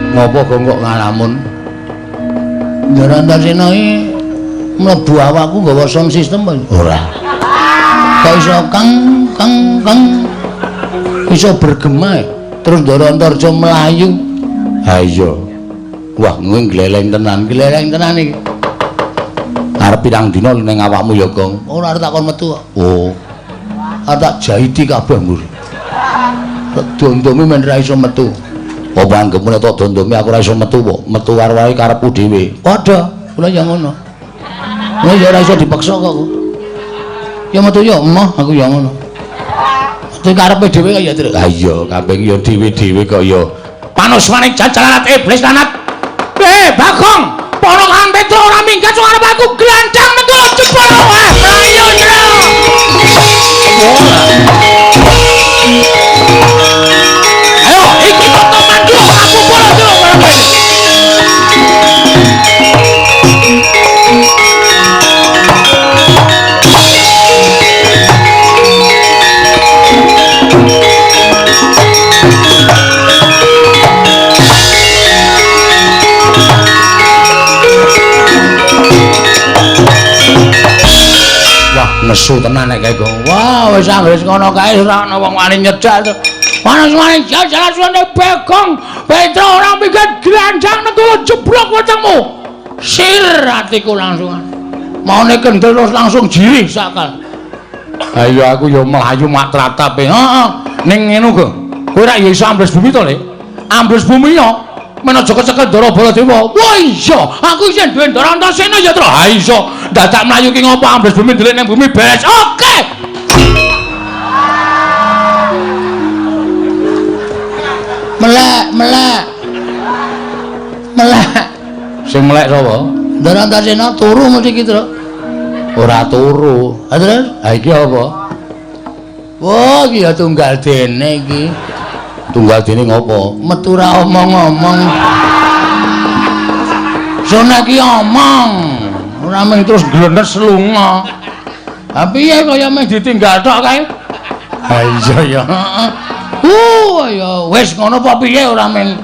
Ngopo kok ngalamun? Ndara Antarsena iki mlebu awakku nggawa sound system apa? Ora. Kok iso kang kang kang iso bergema terus Ndara Antarja mlayu. Ha iya. Wah, kowe gleleng tenan, gleleng tenan iki. Arep pirang dina ning awakmu ya, Gong? Ora arep takon metu kok. Oh. Arep tak jahiti kabeh, Mbur. Tak dondomi men ra iso metu. Apa anggepmu nek tak dondomi aku ora iso metu kok? Metu karo wae karepku dhewe. Padha, kula ya ngono. Kula ya ora iso dipaksa kok. Ya metu ya emoh, aku ya ngono. Metu karepe dhewe kok ya, Tru. Ha iya, kabeh ya dhewe-dhewe kok ya. Panusmaning jajalan iblis lanat. Bagong, ponokan Petro ora minggat arep aku glandang metu jebol wae mlayu, Tru. Nesu tenan nek kae, Gong. Wah, wis anggere ngono kae ora ana wong wani nyedak to. Panas wani jalan suwane Bagong. Petro ora minggat granjang negara jeblok wetengmu. Sir atiku langsungan. Maune kendel terus langsung jirih sakal. Ayo aku ya mlayu mak tratap e. Heeh. Ning ngene go. Kowe rak ya iso ambles bumi to, Le? Ambles bumi yo. Men aja kecekel Ndara Baladewa. Wah iya, aku isih duwe Ndara Antasena ya, Tru. Ha iso. Dadak mlayu ki ngopo ambles bumi ndelik ning bumi beres. Oke. Melek, melek. Melek. Sing melek sapa? Ndara Antasena turu mesti ki, Tru. Ora turu. Ha terus? Ha iki apa? Wah, iki ya tunggal dene iki. Tunggal dene ngopo? Metu ra omong-omong. Sone iki omong. Ora mung terus glenes lunga. Ha piye kaya meh ditinggal tok kae? Ha iya ya. Heeh. Ya wis ngono apa piye ora mung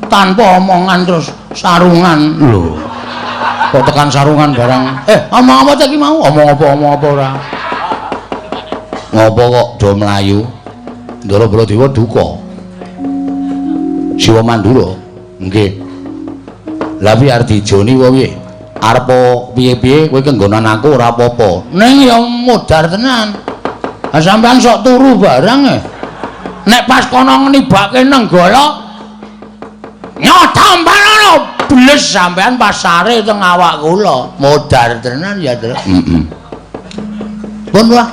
tanpa omongan terus sarungan. Lho. Kok tekan sarungan barang? Omong apa ta iki mau? Omong apa omong apa ora? Ngopo kok do mlayu? Ndara Baladewa duka. Siwa Mandura. Nggih. Lah piye arep dijoni apa piye? Arep piye-piye kowe kenggonan aku ora apa-apa. Ning ya modar tenan. Ha sampean sok turu barang e. Nek pas kono nibake Nenggala nyotampanana bles sampean pasare teng awak kula. Modar tenan ya, Tru. Heeh. Pun wah,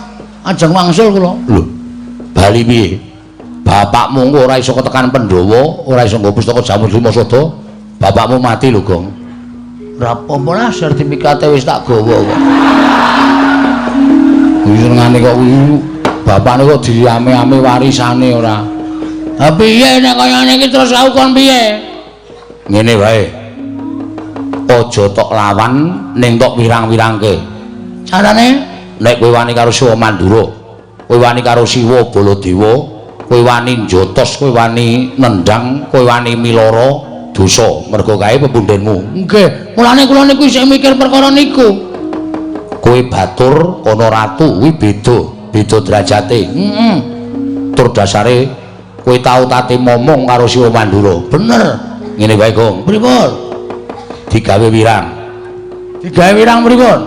ajeng wangsul kula. Lho, bali piye? Bapakmu engko ora iso ketekan Pandhawa, ora iso nggo pustaka Jamur Lima Sada. Bapakmu mati lho, Gong. Ora apa-apa lah, sertifikate wis tak gawa kok. Kuwi senengane kok kuwi bapakne kok diame-ame warisane ora. Ha piye nek kaya ngene iki terus aku kon piye? Ngene wae. Aja tok lawan ning tok wirang-wirangke. Carane nek kowe wani karo Siwa Mandura, kowe wani karo Siwa Baladewa, kowe wani njotos, kowe wani nendang, kowe wani miloro dosa mergo kae pepundhenmu. Nggih, mulane kula niku isih mikir perkara niku. Kowe batur ana ratu kuwi beda, beda derajate. Heeh. Tur dasare kowe tau tate momong karo Siwa Mandura. Bener. Ngene wae, Gong. Pripun? Digawe wirang. Digawe wirang pripun?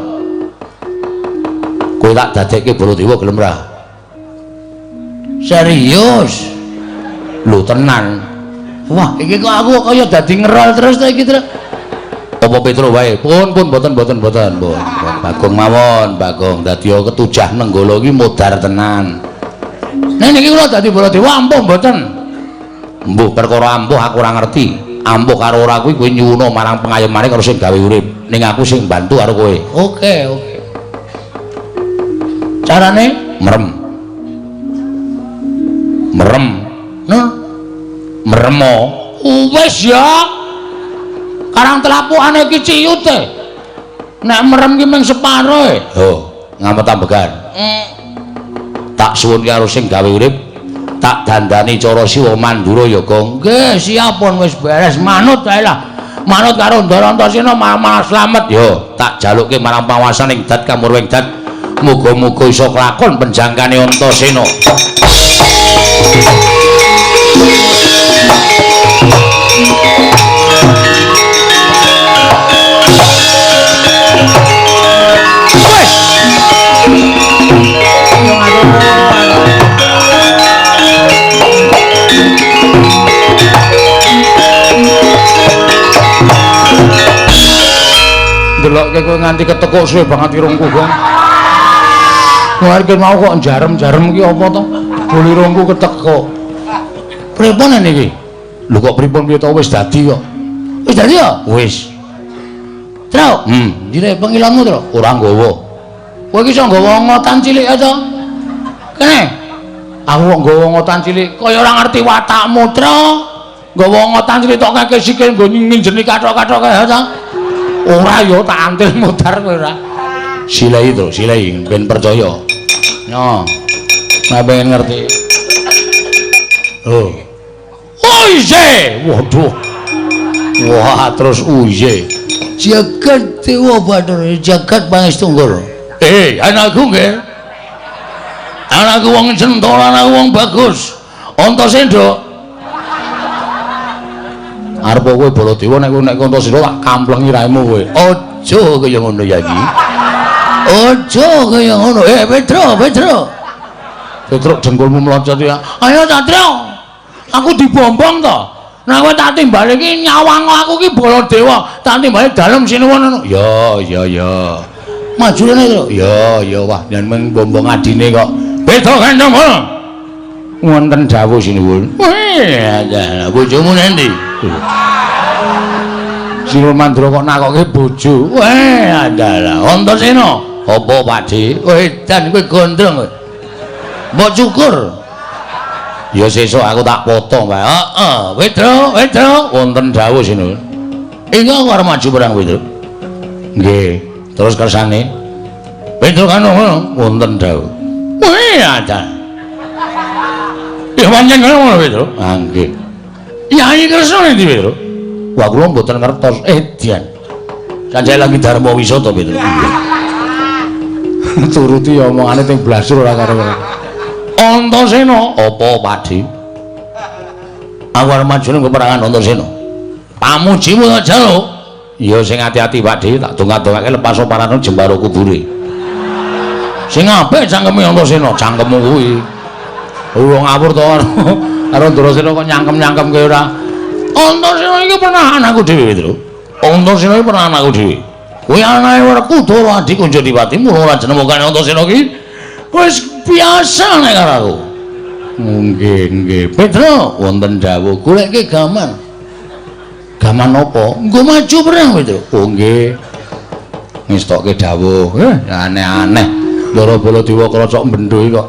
Kowe tak dadekke Baladewa gelem ra? Serius? Lho tenan. Wah, iki kok aku kaya dadi ngerol terus to iki, Tru. Apa Petro wae? Pun pun boten boten boten, pun. Bagong mawon, Bagong. Dadi ketujah Nenggala iki modar tenan. Nek niki kula dadi Baladewa ampuh mboten? Mbuh perkara ampuh aku ora ngerti. Ampuh karo ora kuwi kowe nyuwuna marang pengayomane karo sing gawe urip. Ning aku sing bantu karo kowe. Oke, oke. Carane merem. Merem. Nah, meremo. Wis ya. Karang telapukane iki ciyut e. Nek merem ki mung separo e. Oh, ngamet ambegan. Tak suwun karo sing gawe urip, tak dandani cara Siwa Mandura ya, Gong. Nggih, siap pun wis beres manut wae lah. Manut karo Ndara Antasena malah slamet. Yo, tak jalukke marang panguwasaning dat kamurwing dat. Muga-muga iso kelakon penjangkane Antasena. Ndelokke kowe nganti ketekuk suwe banget irungku, Gong. Wah, iki mau kok jarem-jarem iki apa to? Bol irungku ketekuk. Pripun niki? Lho kok pripun piye to wis dadi kok. Wis dadi ya? Wis. Tru. Njire pengilonmu, Tru. Ora nggawa. Kowe iki iso nggawa ngotan cilik ya to? Kene. Aku kok nggawa ngotan cilik kaya ora ngerti watakmu, Tru. Nggawa ngotan cilik tok kake sikil nggo nginjeni kathok-kathok kae to. Ora ya tak antil modar kowe ora. Silai to, silai ben percaya. Yo. Nek pengen ngerti. Oh. Uye, waduh. Wah, terus uye. Jagat Dewa Bathara, jagat Pangestungkur. Anakku nggih. Anakku wong centol, anakku wong bagus. Antasena. Arep kowe Baladewa nek kowe nek Antasena tak kamplengi raimu kowe. Aja kaya ngono ya iki. Aja kaya ngono. Petro, Petro. Petro dengkulmu mlocot ya. Ayo Satrio. Aku dibombong to. Nah kowe tak timbali iki nyawang aku iki Baladewa, tak timbali dalem sinuwun ngono. Ya, ya, ya. Maju rene to. Ya, ya wah yen mung bombong adine kok. Petro gandeng ngono. Wonten dawuh sinuwun. Weh, bojomu nendi? Sinuwun Mandura kok nakoke bojo. Weh, adalah Antasena. Apa Pakde? Wedan kowe gondrong kowe. Mbok cukur. Ya sesuk aku tak potong wae. Heeh, Petro, Petro, wonten dawuh sinuwun. Iki aku arep maju perang Petro. Nggih, terus kersane. Petro kan ngono, wonten dawuh. Weh, ada. Ya pancen ngono Petro. Ah nggih. Yai Kresna endi Petro? Wah kula mboten ngertos. Dian. Sanjaya lagi dharma wisata Petro. Turuti omongane teng blasur ora karo. Antasena, apa Pakde? Aku arep maju ning peperangan Antasena. Pamujimu tak jaluk. Ya sing ati-ati Pakde, tak dongak-dongake lepas parane jembaro kubure. Sing apik cangkeme Antasena, cangkemmu kuwi. Wong ngawur to karo Antasena kok nyangkem-nyangkemke ora. Antasena iki pernah anakku dhewe, Petro. Antasena iki pernah anakku dhewe. Kuwi anake Werkudara Adi Kunjadipati, mula ora jenemokane Antasena iki wis biasa nek karo aku. Nggih, nggih. Petro, wonten dawuh goleke gaman. Gaman apa? Nggo maju perang, Petro. Oh nggih. Ngestokke dawuh. Aneh-aneh. Ndara Baladewa krocok bendho iki kok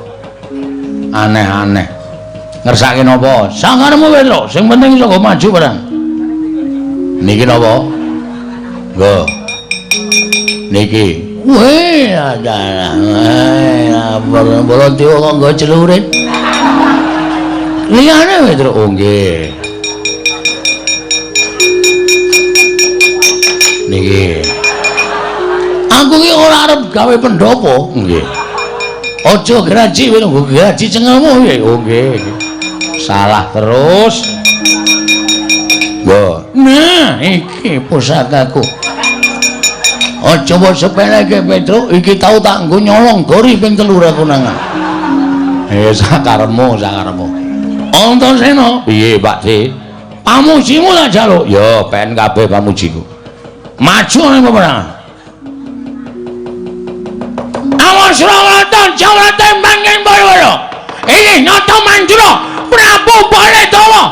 aneh-aneh. Ngersake napa? Sakarepmu Petro, sing penting iso nggo maju perang. Niki napa? Nggo. Niki. Weh, adalah. Baladewa kok nggo celurit. Liyane Petro. Oh nggih. Niki. Aku ki ora arep gawe pendopo. Nggih. Aja graji kowe nggo graji cengelmu piye? Oh nggih. Salah terus. Nggo. Nah, iki pusakaku. Aja mbok sepeleke Petro, iki tau tak nggo nyolong gori ping 3 aku nangan. Sakarepmu, sakarepmu. Antasena, piye Pakde? Pamujimu tak jaluk. Ya, pen kabeh pamujiku. Maju ning peperangan. Awas Surawarta Jawata manggen Bala. Iki Nata Mandura Prabu Baladewa.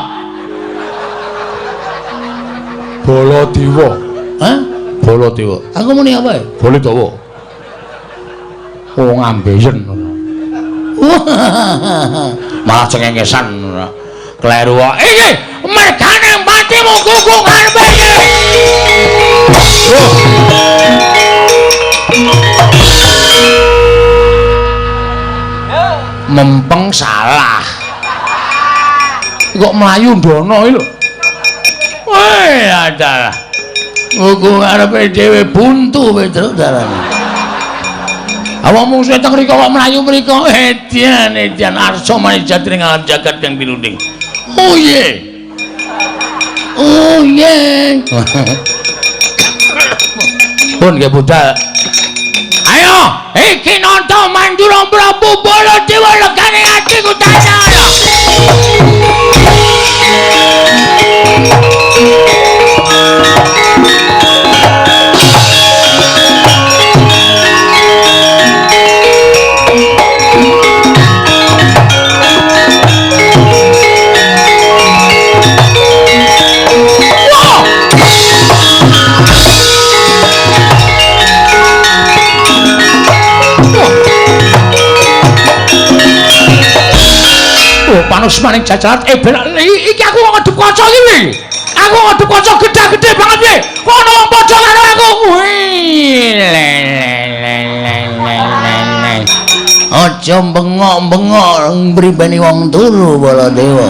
Baladewa. Hah? Baladewa. Aku muni apa ya? Baladewa. Wong ambeien. Malah cengengesan. Kleru kok. Iki mergane patimu kuku ngarepe iki. Mempeng salah. Kok mlayu ndono iki lho. Weh, adalah. Kuku ngarepe dhewe buntu Petro dalane. Awak mungsuhe teng mriko kok mlayu mriko. Edian, edian arsa manijat ing alam jagat kang pinunding. Oh ye. Oh ye. Pun nggih budal. Ayo, iki Nata Mandura Prabu Baladewa legane atiku tansah. Panusmaning jajaran iki aku kok ngadep kaca iki. Aku ngadep kaca gedhe-gedhe banget piye. Kok ana wong padha karo aku. Aja bengok-bengok mribeni wong turu Baladewa.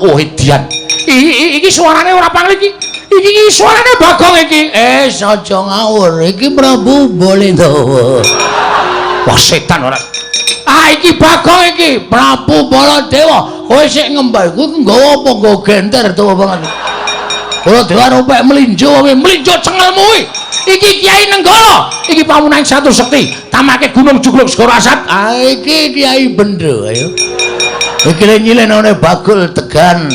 Oh edian. Iki suarane ora pangli iki. Iki suarane Bagong iki. Aja ngawur. Iki Prabu Baladewa. Wah setan ora. Wah, iki Bagong iki, Prabu Baladewa. Kowe sik ngembal kuwi nggawa apa nggawa genter dawa banget. Baladewa ropek mlinjo kowe, mlinjo cengelmu kuwi. Iki Kyai Nenggala, iki pamunan satu sekti, tamake Gunung Jugluk Segara Asat. Ah, iki Kyai Bendo, ayo. Iki nyilenane Bagul Tegan.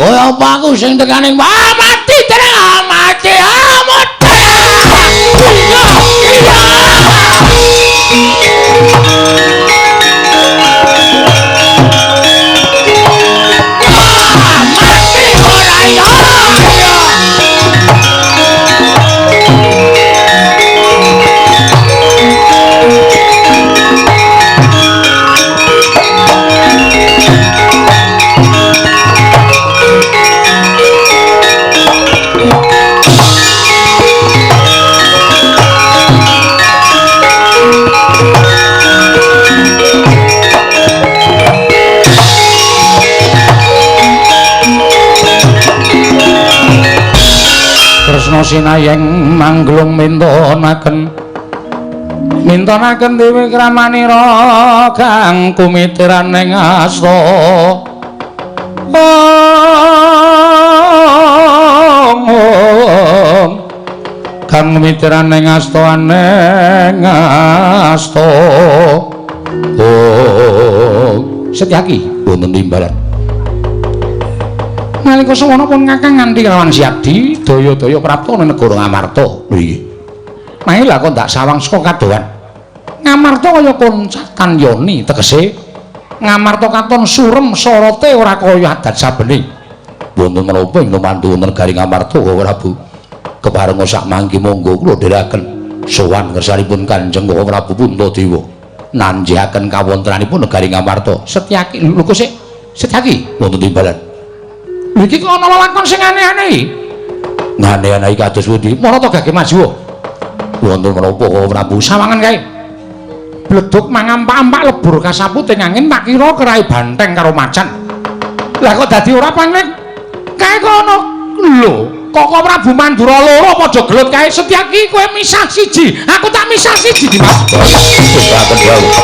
Kowe apa aku sing tekane? Ah, mati dereng, ah, mati, ah, mati. Iya, iya. Mati ora ya. Kresna sinayeng mangglung mintonaken mintonaken dewi kramanira kang kumitiran ing asta. Om kang kumitiran ing asta aneng asta. Om Setyaki wonten timbalan. Nalika sawana pun kakang nganti lawan Siadi daya-daya prapta nang negara Ngamarta. Lho iki. Nanging lha kok ndak sawang saka kadohan. Ngamarta kaya koncatan yoni tegese Ngamarta katon surem sorote ora kaya adat sabene. Wonten menapa ing lumantu negari Ngamarta Prabu? Keparenga sak mangke monggo kula dherekaken sowan kersanipun Kanjeng Prabu Puntadewa nanjihaken kawontenanipun negari Ngamarta. Setyaki lho kok sik Setyaki wonten timbalan. Lha iki kok ana lelakon sing aneh-aneh iki. Aneh-aneh kados pundi? Mara to gage maju. Wonten menapa Prabu? Sawangan kae. Bleduk mangampak-ampak lebur kasaput ing angin tak kira kerai banteng karo macan. Lah kok dadi ora pangling? Kae kok ana lho, kok Prabu Mandura loro padha gelut kae. Setyaki kowe misah siji, aku tak misah siji Dimas. Mboten dawuh.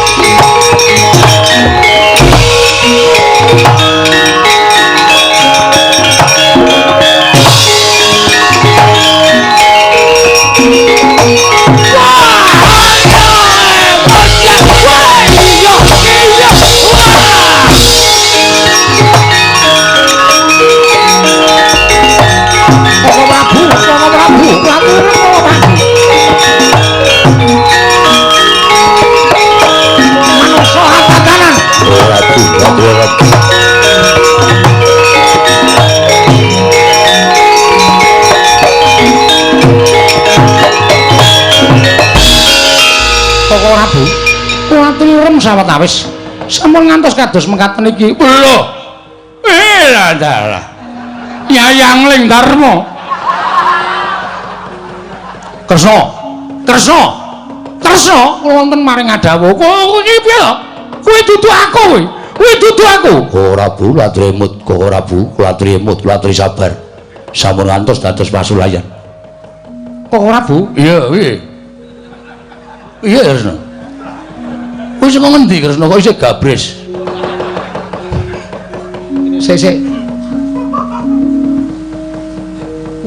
Prabu, kula tirem sawetawis sampun ngantos kados mekaten iki. Lho. Lah dalah. Yayang Ling Darma. Kresna. Kresna. Kresna kula wonten maring ngadhawuh. Kowe iki piye to? Kowe dudu aku kowe. Kowe dudu aku. Ora Bu, kula tremut, ora Bu, kula tremut, kula tri sabar. Sampun ngantos dados pasulayan. Kok ora Bu? Iya, piye? Iya, Kresna. Kowe saka ngendi Kresna kok isih gabres? Sik sik.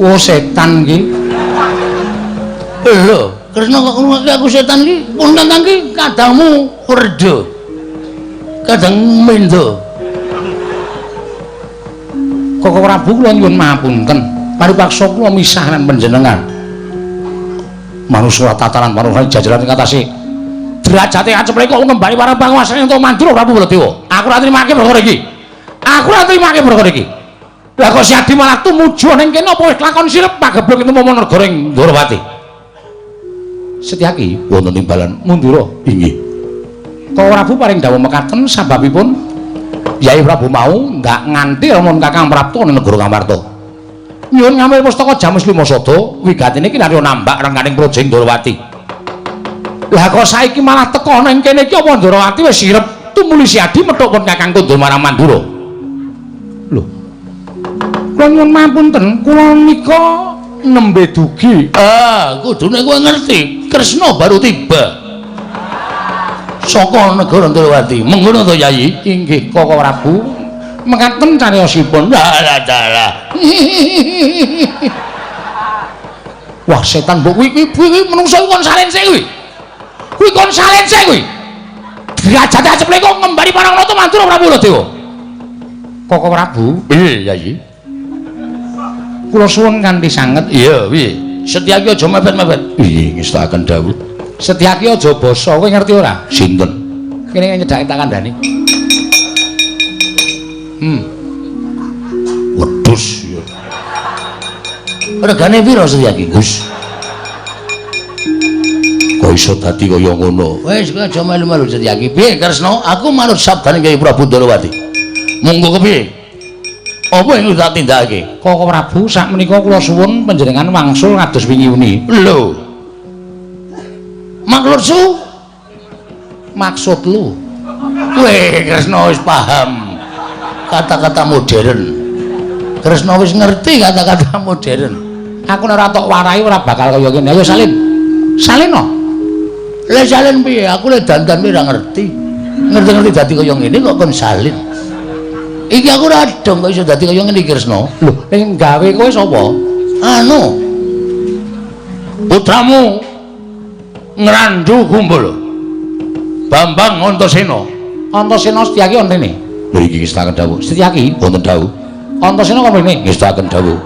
Wo setan iki. Lho, Kresna kok ngrungokake aku setan iki? Pun tantang iki kadangmu werda. Kadang mendo. Koko Prabu kula nyuwun mahapunten. Paripaksa kula misah lan panjenengan. Manusa tataran manusa jajaran ing atase derajate aceplek kok ngembali para panguwasane entuk Mandura Prabu Baladewa. Aku ora trimake perkara iki. Aku ora trimake perkara iki. Lah kok Siadi malah tumuju ning kene apa wis lakon sirep pagebluk itu momo negara ing Ndorowati. Setyaki wonten timbalan Mandura inggih. Koko Prabu paring dawuh mekaten sababipun Yai Prabu mau ndak nganti lamun Kakang Prapta ning negara Ngamarta. Nyuwun ngambil pustaka Jamus Lima Sada wigatine iki nalika nambak rengganing praja Ndorowati. Lah kok saiki malah teka nang kene iki apa Ndorowati wis sirep tumuli Siadi methuk pun Kakang Kundul marang Mandura. Lho. Kula nyuwun mapunten, kula nika nembe dugi. Ah, kudune kowe ngerti, Kresna baru tiba. Saka negara Ndrawati. Mengkono to, Yayi? Inggih, Koko Prabu. Mekaten cariyosipun. Dalah dalah. Wah, setan mbok kuwi kuwi menungso kon salen sik kuwi. Kuwi kon salen sik kuwi. Derajate aceple kok ngembari parang nata Mandura Prabu Baladewa. Koko Prabu. Piye, Yayi? Kula suwun kanthi sanget. Iya, piye? Setyaki aja mepet-mepet. Piye ngestakaken dawuh? Setyaki aja basa, kowe ngerti ora? Sinten? Kene nyedhake tak kandhani. Wedhus ya. Regane pira Setyaki? Gus. Kok iso dadi kaya ngono? Wis kowe aja melu-melu Setyaki. Piye Kresna? Aku manut sabdane Kyai Prabu Ndrawati. Monggo kepiye? Apa yang tak tindakake? Koko Prabu, sakmenika kula suwun panjenengan wangsul kados wingi uni. Lho. Maksud Maksud lu? Weh, Kresna wis paham kata-kata modern. Kresna wis ngerti kata-kata modern. Aku nek ora tok warai ora bakal kaya ngene. Ayo salin. Salin no. Le salin piye? Aku le dandan ora ngerti. Ngerti-ngerti dadi kaya ngene kok kon salin. Iki aku ora dong kok iso dadi kaya ngene iki Kresna. Lho, sing gawe kowe sapa? Anu. Putramu Ngrandu Kumbul. Bambang Antasena. Antasena Setyaki wonten rene. Lho iki ngestakaken dawuh. Setyaki wonten dawuh. Antasena kok mrene? Ngestakaken dawuh.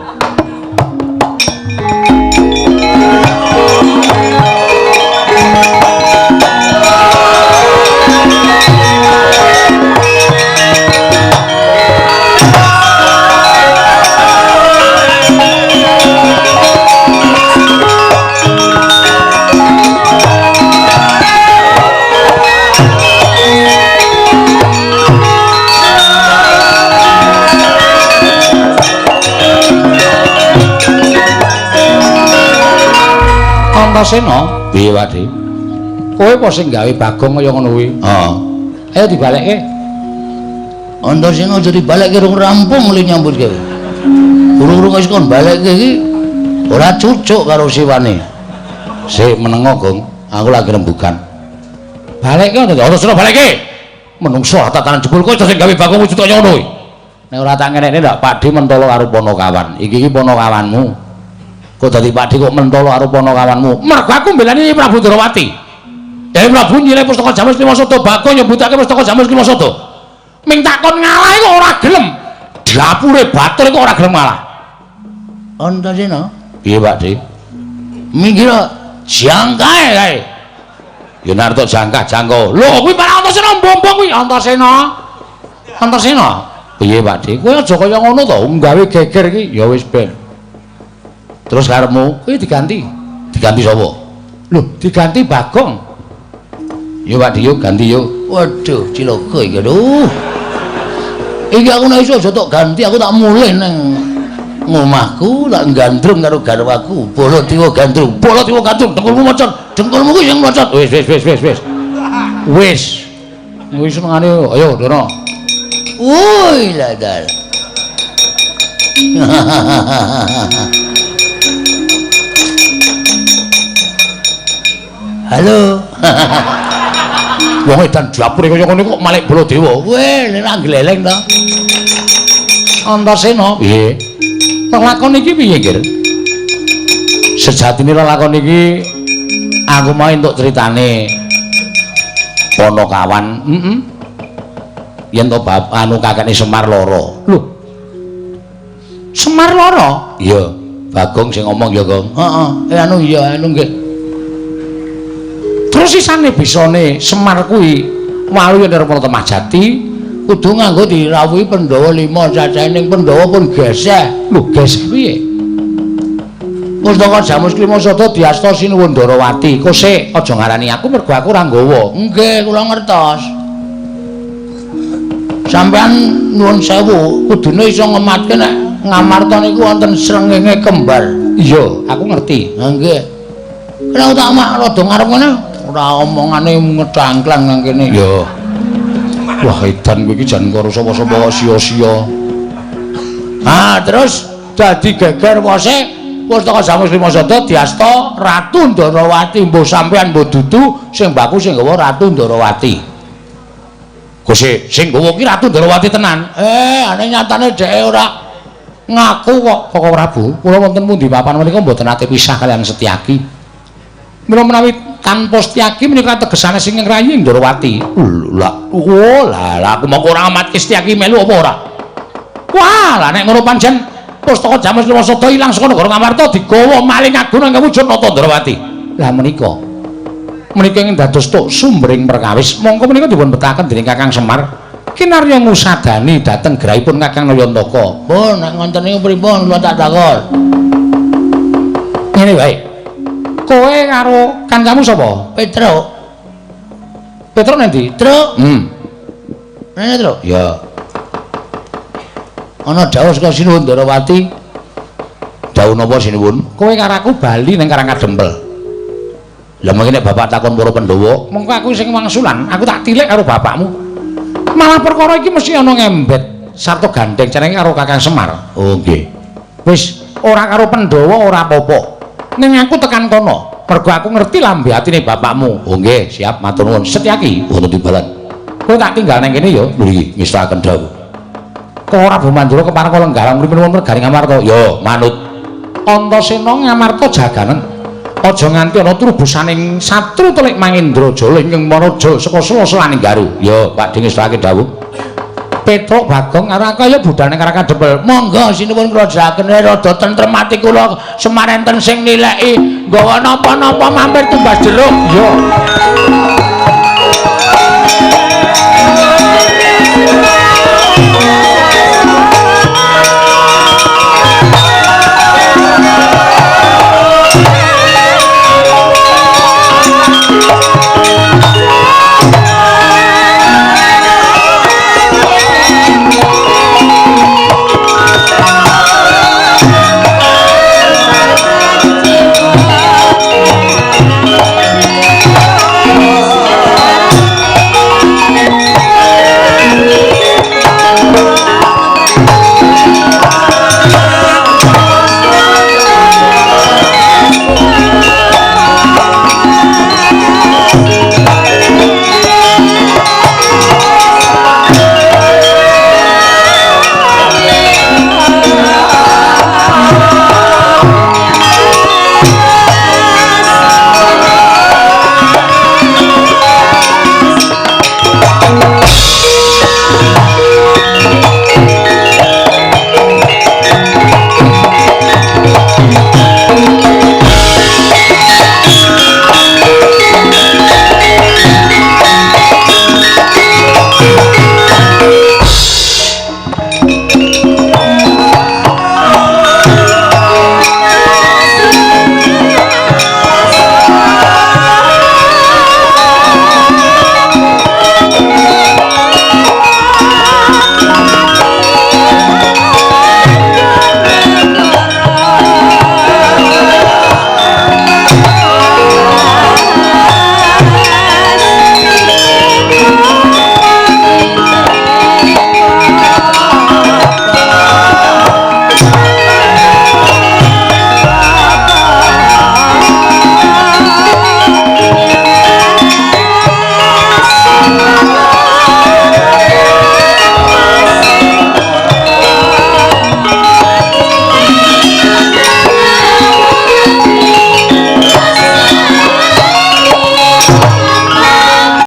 Antasena, piye Pakde? Kowe apa sing gawe Bagong kaya ngono kuwi? Heeh. Ayo dibalekke. Antasena aja dibalekke rung rampung le nyambut gawe. Urung-urung wis kon balekke iki ora cucuk karo siwane. Sik menengo, Gong. Aku lagi rembugan. Balekke Antasena balekke. Menungso tatanan jebul kowe sing gawe Bagong wujud kaya ngono kuwi. Nek ora tak ngenekne ndak Pakde mentolo karo Panakawan. Iki iki Panakawanmu. Kok dadi Pakde kok mentolo karo Panakawanmu? Mergo aku mbelani Prabu Ndrawati. Dewi Prabu nyilih pustaka Jamus Klima Sada, Bagong nyebutake pustaka Jamus Klima Sada. Ming takon ngalah kok ora gelem. Dapure batur kok ora gelem ngalah. Antasena, piye Pakde? Minggir jangkae kae. Ya nek tok jangkah jangko. Lho kuwi Pak Antasena mbombong kuwi Antasena. Antasena, piye Pakde? Kowe aja kaya ngono to, nggawe geger iki ya wis ben. Terus karepmu kuwi diganti. Diganti sapa? Lho, diganti Bagong. Yo Pakde yo ganti yo. Waduh, cilaka iki aduh. Iki aku nek iso aja tok ganti, aku tak mulih nang ngomahku, tak gandrung karo garwaku. Bala gandrung, bala gandrung, dengkulmu mocot, dengkulmu kuwi sing mocot. Wis wis wis wis wis. Wis. Wis senengane ayo Dono. Woi ladal. Halo. Wong edan dapure kaya ngene kok Malik Baladewa. Weh, nek gleleng to. Antasena, piye? Lelakon iki piye, Gir? Sejatine lelakon iki aku mau entuk critane Panakawan. Heeh. Yen to bab anu kakekne Semar lara. Lho. Semar lara? Iya, Bagong sing ngomong ya, Gong. Heeh, anu iya, anu nggih. Terus sisane bisane Semar kuwi walu yen arep Temah Jati kudu nganggo dirawuhi Pandhawa 5 cacahe ning Pandhawa pun geseh. Lho, geseh piye? Pustaka Jamus Klima Sada diasta Sinuwun Ndarawati. Kosek aja ngarani aku mergo aku ora nggawa. Nggih, kula ngertos. Sampeyan nuwun sewu, kudune iso ngematke nek Ngamarta niku wonten srengenge kembar. Iya, aku ngerti. Ha nggih. Kena tak mak rada ngarep ngene. Ora omongane ngedangklang nang kene. Iya. Wah, edan kowe iki jan karo sapa-sapa kok sia-sia. Ah, terus dadi geger wose Pustaka Jamus Lima Sada diasta Ratu Ndarawati. Mbuh sampean mbuh dudu sing baku sing gawa Ratu Ndarawati. Gusti, sing gawa ki Ratu Ndarawati tenan. Ane nyatane dheke ora ngaku kok. Koko Prabu, kula wonten pundi papan menika mboten nate pisah kaliyan Setyaki. Mila menawi tanpa Setyaki menika tegesane sing ngrayi Ndarawati. Lah, oh lah aku mongko ora amatke Setyaki melu apa ora? Wah, lah nek ngono pancen pustaka Jamus Lima Sada ilang saka negara Ngamarta digawa maling agung nang wujud Nata Ndarawati. Lah menika menika ing dados tuk sumbering perkawis. Mongko menika dipun betaken dening Kakang Semar. Kinarya ngusadani dhateng grahipun Kakang Nayantaka. Pun nek ngoten niku pripun kula tak takon. Ngene wae. Kowe karo kancamu sapa? Petruk. Petruk nang ndi? Truk. Rene, Truk. Ya. Ana dawuh saka Sinuwun Ndarawati. Dawuh napa Sinuwun? Kowe karo aku bali ning Karang Kadempel. Lah mengki nek bapak takon para Pandhawa, mengko aku sing wangsulan, aku tak tilik karo bapakmu. Malah perkara iki mesti ana ngembet sarta gandeng cenenge karo Kakang Semar. Oh nggih. Wis ora karo Pandhawa ora apa-apa. Ning aku tekan kono, mergo aku ngerti lambe atine bapakmu. Oh nggih, siap matur nuwun. Setyaki wonten timbalan. Kowe tak tinggal nang kene ya. Lho iki ngestakaken dawuh. Kok ora Mandura kepareng lenggah urip nuwun regane Ngamarta. Ya, manut. Antasena Ngamarta jaganen. Aja nganti ana trubusaning satru telik Mangendra Jala ingkang manaja saka sela-selaning garu. Ya, Pak Ding ngestake dawuh. Petruk Bagong karo aku ya budal ning Karang Kadempel. Monggo sinuwun kula jelaken rada tentrem ati kula Semar enten sing nileki nggawa napa-napa mampir tumbas jeruk. Ya.